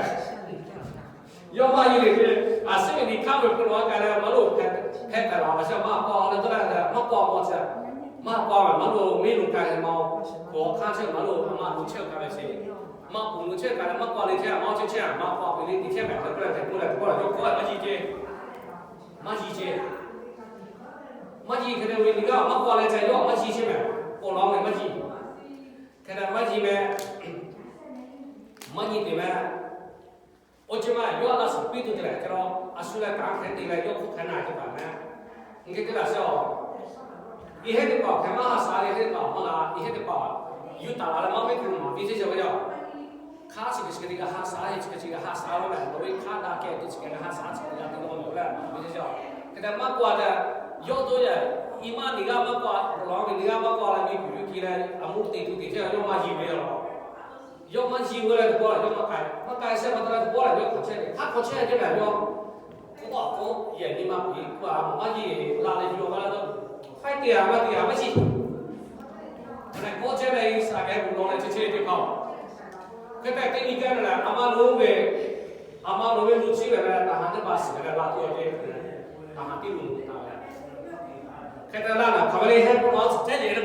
Yawˇ maˇ yi le ceˇ, a shinˉ ve nyi hkaˉ ve k'oˆ la kaꞈ leh maˇ loˍ hpehˇ hpehˇ taˍ laˬ, a shinˉ maˇ k'awꞈ leh tawˇ leh maˇ k'awꞈ maw chi, maˇ k'awꞈ maˇ loˍ miˇ loˍ kaꞈ leh maˇ, k'awꞈ hk'aˇ chehˇ maˇ loˍ, maˇ loˍ chehˇ kaꞈ ve ceˇ, maˇ k'oꞈ loˍ chehˇ kaꞈ leh maˇ k'awꞈ le ceˇ, maˇ chehˇ chehˇ maˇ k'awꞈ ve le teˇ chehˇ meh k'oˆ leh hk'e k'oˆ leh teˇ pawˆ lehˬ yawˇ k'awꞈ maˇ yi ceˇ. Maˇ yi ceˇ. Maˇ yi hk'e te ve nyi g'aˇ maˇ k'awꞈ leh ca yawˇ maˇ yi ceˇ meh, k'awꞈ la ve maˇ yi. Hk'e te maˇ yi meh, maˇ yi te meh. Oˇ ceˇ maˇ yawˇ a laˇ shuˍ piˇ tuˬ te leh hk'e la, a shu leh kaꞈ hk'e te leh yawˇ hk'oˆ hk'e na teˇ hpaˍ meh. Nyi hk'e te laˬ sheˍ a. Iˉ heˆ teˇ hpaˍ hk'e maˇ ha sha le heˆ teˇ hpaˍ maˇ la, iˉ heˆ teˇ hpaˍ yuˇ taˍ laˬ leh maˇ ve hk'e lo maˍ piˇ ceˇ ve yoˬ. Hkaˉ chi hk'e chi hk'e g'a ha sha, chi hk'e chi g'a ha sha lo meh, nawˬ ve hkaˉ daꞈ kehˬ tuˬ chi hk'e g'a ha sha, chi hk'e g'a te lo meh, awˬ leh maˍ piˇ ceˇ ve yoˬ. Hk'e te maˇ k'awꞈ leh, yawˇ to yaꞈ, iˉ maˇ nyi g'aˇ maˇ k'awꞈ, k'awꞈ la ve nyi g'aˇ maˇ k'awꞈ leh ve kuˬ yuˇ ki leh a muˇ te tuˬ te ceˇ, yawˇ maˇ yi ve yoˬ. Yawˇ maˇ yi ve leh teˇ pawˆ lehˬ yawˇ maˇ k'ai, maˇ k'ai shehˆ pa taw leh teˇ pawˆ lehˬ yawˇ hk'aˬ chehˇ ve, hk'aˬ hk'aw chehˇ ceˇ meh yawˇ. K'oˆ a k'o, yehˬ nyi ma piˍ k'oˆ a, maˇ yi laˬ leh yuˬ a maˇ la dawˇ. Hk'e te a maˇ te a maˇ yi. Leh k'awꞈ chehˇ leh G'uiˬsha geh kuˬ law leh chehˇ chehˇ ve teˇ hpaˍ. Hk'e te teˇ nyi gaˇ ve lehˬ, a ma lo ve, a ma lo ve lo chi ve lehˬ, taˍ haˍ teˇ hpaˍ shiˍ leh la tuˬ a ceˇ. Taˍ haˍ teˇ lo taˍ leh, hk'e te la naˬ hk'aˬ ve le heh k'oˆ la tcuhˍ chehˇ ve le.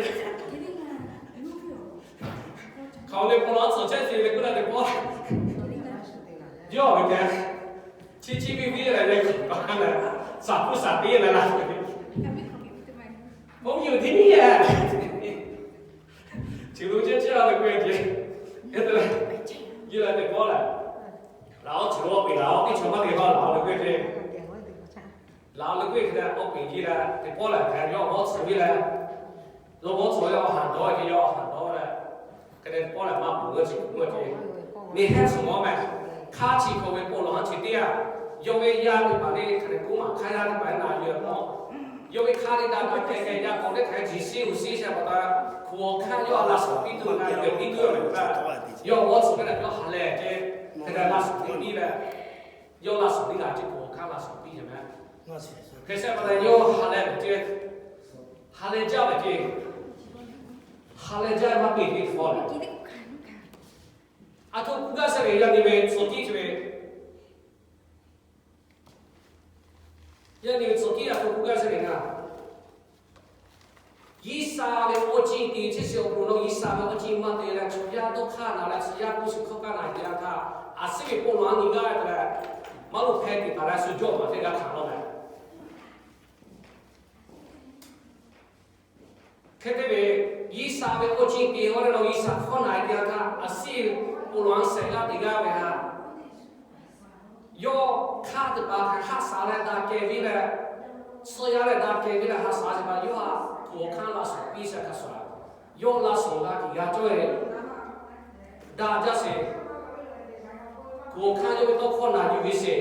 Hk'aˬ ve le k'oˆ la tcuhˍ chehˇ ve le k'oˆ leh teˇ pawˆ yawˇ ve keh, chi chi piˇ piˇ leh ve, shaˍ hpuˇ shaˍ piˇ leh la ve, ผมอยู่ที่นี่แหละ Chi lo chehˇ chehˇ a ve k'oˆ ve ceˇ. Hk'e te leh, yawˇ leh teˇ pawˆ lehˬ, laˬ oˇ chi lo a peꞈ laˬ oˇ teˇ chaw maˇ te k'o laˬ oˇ ve k'oˆ ve ceˇ. Laˬ oˇ ve k'oˆ ve hk'e te leh, oˇ peꞈ ji leh teˇ pawˆ lehˬ hk'e yawˇ awˬ hawˉ tcuh ve leh, yawˇ awˬ hawˉ tcuh yawˇ haˍ dawˇ ve ceˇ, yawˇ haˍ dawˇ leh, hk'e te teˇ pawˆ lehˬ maˇ ponˬ ve chi k'oˆ ve ceˇ. Neˇ hehˉ suhˍ mawˇ meh, hkaˉ chi hk'aw ve paw lawˬ haˉ chi teˇ yanˇ, yawˇ ve yaˇ teˇ hpaˍ le hk'e te k'oˆ maˬ hk'aˇ yaˇ teˇ hpaˍ le na yuˬ a mawˇ, yawˇ ve hk'aˇ teˇ daꞈ daꞈ kehˬ kehˬ yaˇ k'awꞈ teˇ hk'e jiˬ shiˉ uiˍ shiˉ shehˍ pa taw, hk'oꞈ awˬ hkanˇ yawˇ a laˇ shuˍ piˇ tuˬ na yuˬ piˇ tuˬ ve htaꞈ, yawˇ awˬ hawˉ tcuh ve lehˬ yawˇ ha lehˬ ceˇ, hk'e te laˇ shuˍ piˇ leh, yawˇ laˇ shuˍ piˇ g'a ceˇ hk'oꞈ awˬ hkanˇ laˇ shuˍ piˇ ceˇ meh. Hk'e shehˍ pa taw yawˇ ha lehˬ ve ceˇ, ha lehˬ jaˇ ve ceˇ, ha lehˬ jaˇ maˇ piˇ ve teˇ pawˆ lehˬ, a htoꞈ k'oˆ gaˇ shehˍ ve yaˇ nyi ve tcuhˍ tiˉ chi ve, yaˇ nyi ve tcuhˍ tiˉ a htoꞈ k'oˆ gaˇ shehˍ ve ngaˬ G'uiˬsha ve awˬ ceuˬ te chehˇ shiˍ awˬ hk'aw lo G'uiˬsha ve awˬ ceuˬ maˇ te leh chaw yaˇ dawˇ hk'aˇ na leh chaw yaˇ k'oˆ shiˍ hkawˇ kaˇ na te g'a htaˇ, a shu ve paw lawˬ a nyi gaˇ ve te leh, maˇ loˍ hpehˇ te taˍ leh shu jawˇ maˬ teˇ g'aˇ hkanˍ laˇ meh. Hk'e te ve, G'uiˬsha ve awˬ ceuˬ te g'a leh nawˬ G'uiˬsha hkawˇ na te g'a htaˇ, a shu paw lawˬ a shehˍ g'aˇ te g'aˇ ve htaꞈ yawˇ hk'aˇ teˇ hpaˍ hk'e haꞈ shaˍ leh daꞈ kehˬ ve leh, suh yaˇ leh daꞈ kehˬ ve leh haꞈ shaˍ teˇ hpaˍ yawˇ htaꞈ hk'oꞈ awˬ hkanˇ laˇ shuˍ piˇ sha hk'a shuˍ, yawˇ laˇ shuˍ g'a tiꞈ g'a cawˇ ve daꞈ jaˇ sheˍ. Hk'oꞈ awˬ hkanˇ yawˇ ve tawˇ hkawˇ na yuˬ ve sheˍ.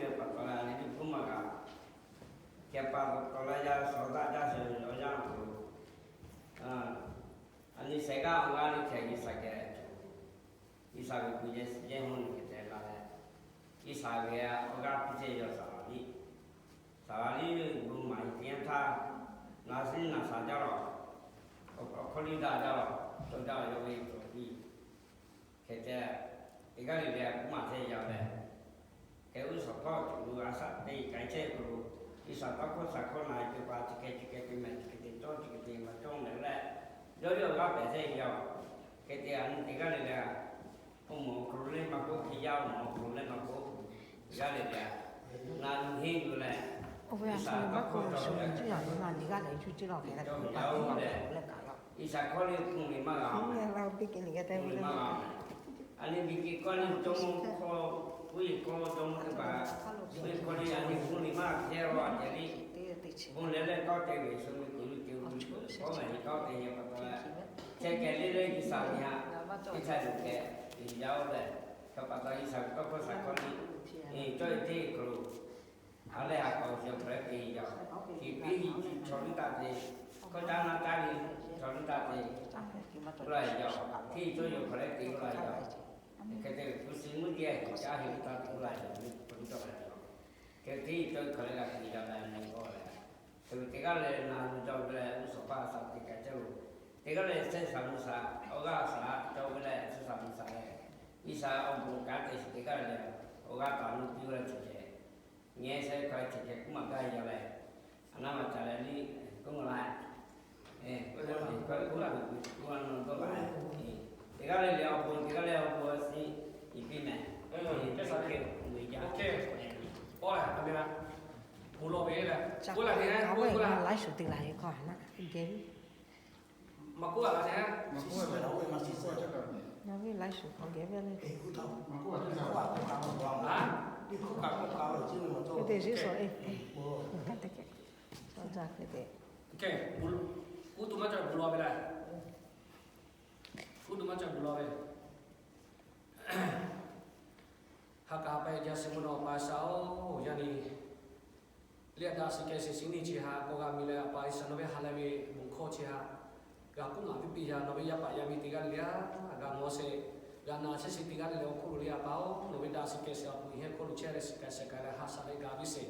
ve pa taw leh, a nyi teˇ hpu maˇ g'a. Hkeh pa taw leh yaˇ shawˍ daꞈ jaˇ sheh ve awˬ yanˇ awˬ hk'aw lo, a nyi shehˍ g'aˇ awˬ g'aˇ le hkeh G'uiˬ sha geh, G'uiˬ sha ve ku yehˬ suhˍ yehˬ mvuhˇ nyi hk'e te la leh, G'uiˬ sha ve awˬ g'aˇ piˇ chehˇ yaw Saˍlaˍ liˇ. Saˍlaˍ liˇ ve bon maˍ ve teˇ yanˇ htaˇ, naˍ siˉ naˍ saˍ jaˇ lawˬ, awˬ hkawˇ liˇ daꞈ jaˇ lawˬ, cawˬ jaˇ lawˬ yawˇ ve cawˬ piˇ. Hk'e te, teˇ g'aˇ le le a kuˉ maˬ chehˇ yaw leh, hk'e uˉ shawˍ hpawˇ tuˬ lo a shaꞈ teꞈ k'ai chehˇ k'o, G'uiˬ sha tawˇ hkawˇ shaˍ hkawˇ na e teˇ hpaˍ chi hk'e chi hk'e te mehˍ, chi hk'e te cawˇ, chi hk'e te maˇ cawˇ leh leh, yawˇ ve awˬ g'aˇ pehˬ chehˇ yaw. Hk'e te a nyi teˇ g'aˇ le le a, awˬ moˍ awˬ hk'aw lo leh maˇ k'oˆ, hk'e yaˇ awˬ moˍ awˬ hk'aw lo leh maˇ k'oˆ, teˇ g'aˇ le le a, na nyi henˇ yuˬ leh, G'uiˬ sha tawˇ hkawˇ shaˍ hkawˇ na nyi g'aˇ leh yuˬ ce lawˬ hk'e te cawˇ ve yaˇ oˬ leh, G'uiˬ sha hkawˇ le hpuˇ ve maˇ g'a, hpuˇ ve maˇ g'a. A nyi ve k'o, a nyi jawˇ mawˇ hkawˇ, uˉ yeˬ hkawˇ jawˇ mawˇ teˇ hpaˍ, uˉ yeˬ hkawˇ le a nyi hpuˇ ve maˇ g'a chehˇ ve a ceh le. Bon leh leh tawˇ te ve shu ve kuˬ yuˬ te ve, kawˇ ve nyi tawˇ te ve pa taw leh, chehˇ kehˬ le le G'uiˬ sha ve haꞈ, teˇ htaˇ yuˬ kehˬ, yuˬ yaˇ oˬ leh, hk'e pa taw G'uiˬ sha ve tawˇ hkawˇ shaˍ hkawˇ nyi, cawˇ ve teˇ hk'aw lo, a leh a k'awꞈ shawˍ hk'aˬ leh te yaw, hkiˬ piˉ nyi chi chaw liˇ taˇ te, hkawˇ caˇ naˇ caˇ ve chaw liˇ taˇ te, k'oˆ la yaw, hteˇ cawˇ yaw hk'aˬ leh te k'oˆ la yaw. Hk'e te ve hpu shi mvuhˇ jeˇ caˇ heˆ ve taˇ te k'oˆ la yaw, hpu cawˇ la yaw. Hk'e hteˇ cawˇ hk'aˬ leh g'a te yaw la nyi k'oˆ leh, hk'e ve teˇ g'aˇ le na nyi cawˇ ve leh uˉ shawˍ hpaˇ a shaꞈ teꞈ k'ai chehˇ lo, teˇ g'aˇ le shehˆ shaˍ mvuhˇ shaˍ awˬ g'aˇ shaˍ cawˇ ve leh shehˆ shaˍ mvuhˇ shaˍ leh, G'uiˬ sha awˬ bon kanˉ te shiˍ teˇ g'aˇ le le, awˬ g'aˇ taˍ nuˇ piˇ ve leh chi ceh, ngeh sheh hk'aˬ leh chi ceh kuˉ maˬ gaˇ yaw leh, a naˇ maˬ ca leh liˇ k'oˆ maˬ la, k'oˆ la ve kuˬ kuˬ kuˬ a naw dawˇ la, teˇ g'aˇ le le awˬ bon, teˇ g'aˇ le awˬ bon a shiˍ, iˉ piˇ mehˍ, teˇ shaˍ hk'e ve jaˇ. K'oˆ leh a ve, bon lawˬ ve leh, k'oˆ la ve, k'oˆ la, laiˉ shuˍ te la ve hk'aw a naˆ geh ve. Maˇ k'oˆ la ve, na ve laiˉ shuˍ hk'aw geh ve le. Te shiˉ shuˍ e, te, kuˉ tuˬ maˇ cawˬ bon lawˬ ve leh, kuˉ tuˬ maˇ cawˬ bon lawˬ ve. Ha k'aˬ pa e jaˇ shiˍ mvuhˇ naw pa shaˍ oˬ, yaˇ nyi liˇ a daꞈ shiˍ kehˬ shiˍ shiˍ nyi chi htaꞈ k'awꞈ g'a miˬ leh, a pa G'uiˬ sha nawˬ ve ha leh ve bon hkawˇ chi htaꞈ G'a k'oˆ maˍ piˇ piˇ yaˇ nawˬ ve yaˇ paˍ yaˇ miˇ teˇ g'aˇ le le, g'a ngawˬ sheˍ, g'a na chehˇ sheˍ teˇ g'aˇ le le awˬ hk'oˆ lo le, A pa-oˬ, nawˬ ve daꞈ shiˍ kehˬ shiˍ awˬ pon Eˬ hehˉ hk'oˆ lo chehˇ leh shiˍ k'ai shehˍ k'ai leh ha shaˍ leh gaˬ piˇ sheˍ.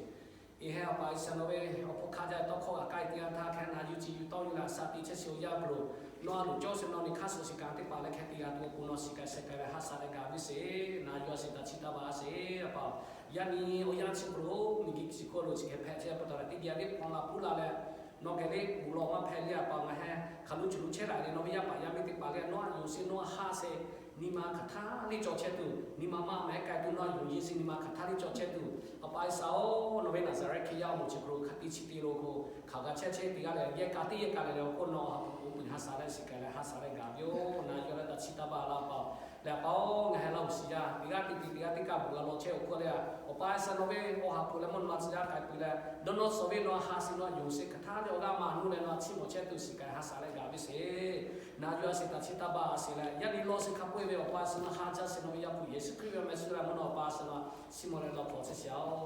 Eˬ hehˉ A pa G'uiˬsha, nawˬ ve awˬ hpon hk'a jaˇ ve tawˇ hkawˇ g'a k'ai teˇ yanˇ htaˇ hk'e na yuˬ chi yuˬ tawˇ yuˬ leh shaˍ tiꞈ chehˇ sheˍ awˬ yanˇ hk'aw lo, nawˬ a loˍ cawˇ sheˍ nawˬ nyi hk'aˇ suh shiˍ kaꞈ teˇ hpaˍ leh hk'e te g'a tuˬ awˬ pon nawˬ shiˍ k'ai shehˍ k'ai leh ha shaˍ leh gaˬ piˇ sheˍ. Na yuˬ a sheˍ, taꞈ chiˇ taˇ baˬ a sheˍ, A pa-oˬ. Yaˇ nyi awˬ yanˇ chi hk'oˆ lo miˬguiˬ chi hk'oˆ lo chi hk'e hpehꞈ chehˇ pa taw leh teˇ geh liꞈ hpawnˬ la puˉ la leh, nawˬ geh liꞈ bvuhꞈ lawˬ maˇ hpehꞈ le, A pa-oˬ. Ngaˬ hehˉ hk'aˬ lo chi lo chehˇ la le, nawˬ ve yaˇ paˍ yaˇ miˇ teˇ hpaˍ le, nawˬ a yonˍ sheˍ nawˬ a ha sheˍ, nyi ma hk'aˬ htaˇ liˇ cawˬ chehˇ tuˬ, nyi ma maˇ mehˉ k'ai tuˬ nawˬ a yonˍ yeˬ sheˍ nyi ma hk'aˬ htaˇ liˇ cawˬ chehˇ tuˬ, A pa G'uiˬsha-oˬ, nawˬ ve Naˍzaˍrehˆ Hkriꞈ yaˇ awˬ moˍ chi hk'oˆ lo hk'a te chi te lo k'o, hk'aˬ g'a chehˇ chehˇ teˇ g'aˇ leh yehˇ ka teˇ yehˇ ka leh le awˬ hk'oˆ nawˬ a hk'oˆ puiˬ ha shaˍ leh shiˍ k'ai leh ha shaˍ leh gaˬ piˇ-oˬ. Na yuˬ a leh taꞈ chiˇ taˇ baˬ la, A pa-oˬ. Leh A pa-oˬ, ngaˬ hehˉ Laˇ huˍ shiˍ yaˇ teˇ g'aˇ teˇ te teˇ g'aˇ teˇ kaˇ bvuhꞈ g'a law chehˇ awˬ hk'oˆ le, A pa G'uiˬsha, nawˬ ve awˬ ha hpu leh mvuhˇ naw ma tcuh yaˇ k'ai peuˬ leh, dawˇ nawˇ suhˍ ve nawˬ a ha sheˍ nawˬ a yonˍ sheˍ hk'aˬ htaˇ le awˬ g'aˇ maˇ nuˇ leh nawˬ a chiˇ mawˬ chehˇ tuˬ shiˍ k'ai ha shaˍ leh gaˬ piˇ sheˍ. Na yuˬ a sheˍ, taꞈ chiˇ taˇ baˬ a sheˍ leh, yaˇ nyi law sheˍ hk'a peu-eˬ ve Awˬ pa G'uiˬsha, nawˬ ha jaˇ sheˍ nawˬ ve Yaˇ hpu Yeˍsuˆ Hkriꞈ ve awˬ meh suh leh mvuhˇ naw ma Awˬ pa G'uiˬsha, nawˬ a chiˇ mawˬ leh law hk'awꞈ chehˇ sheˍ-oˬ.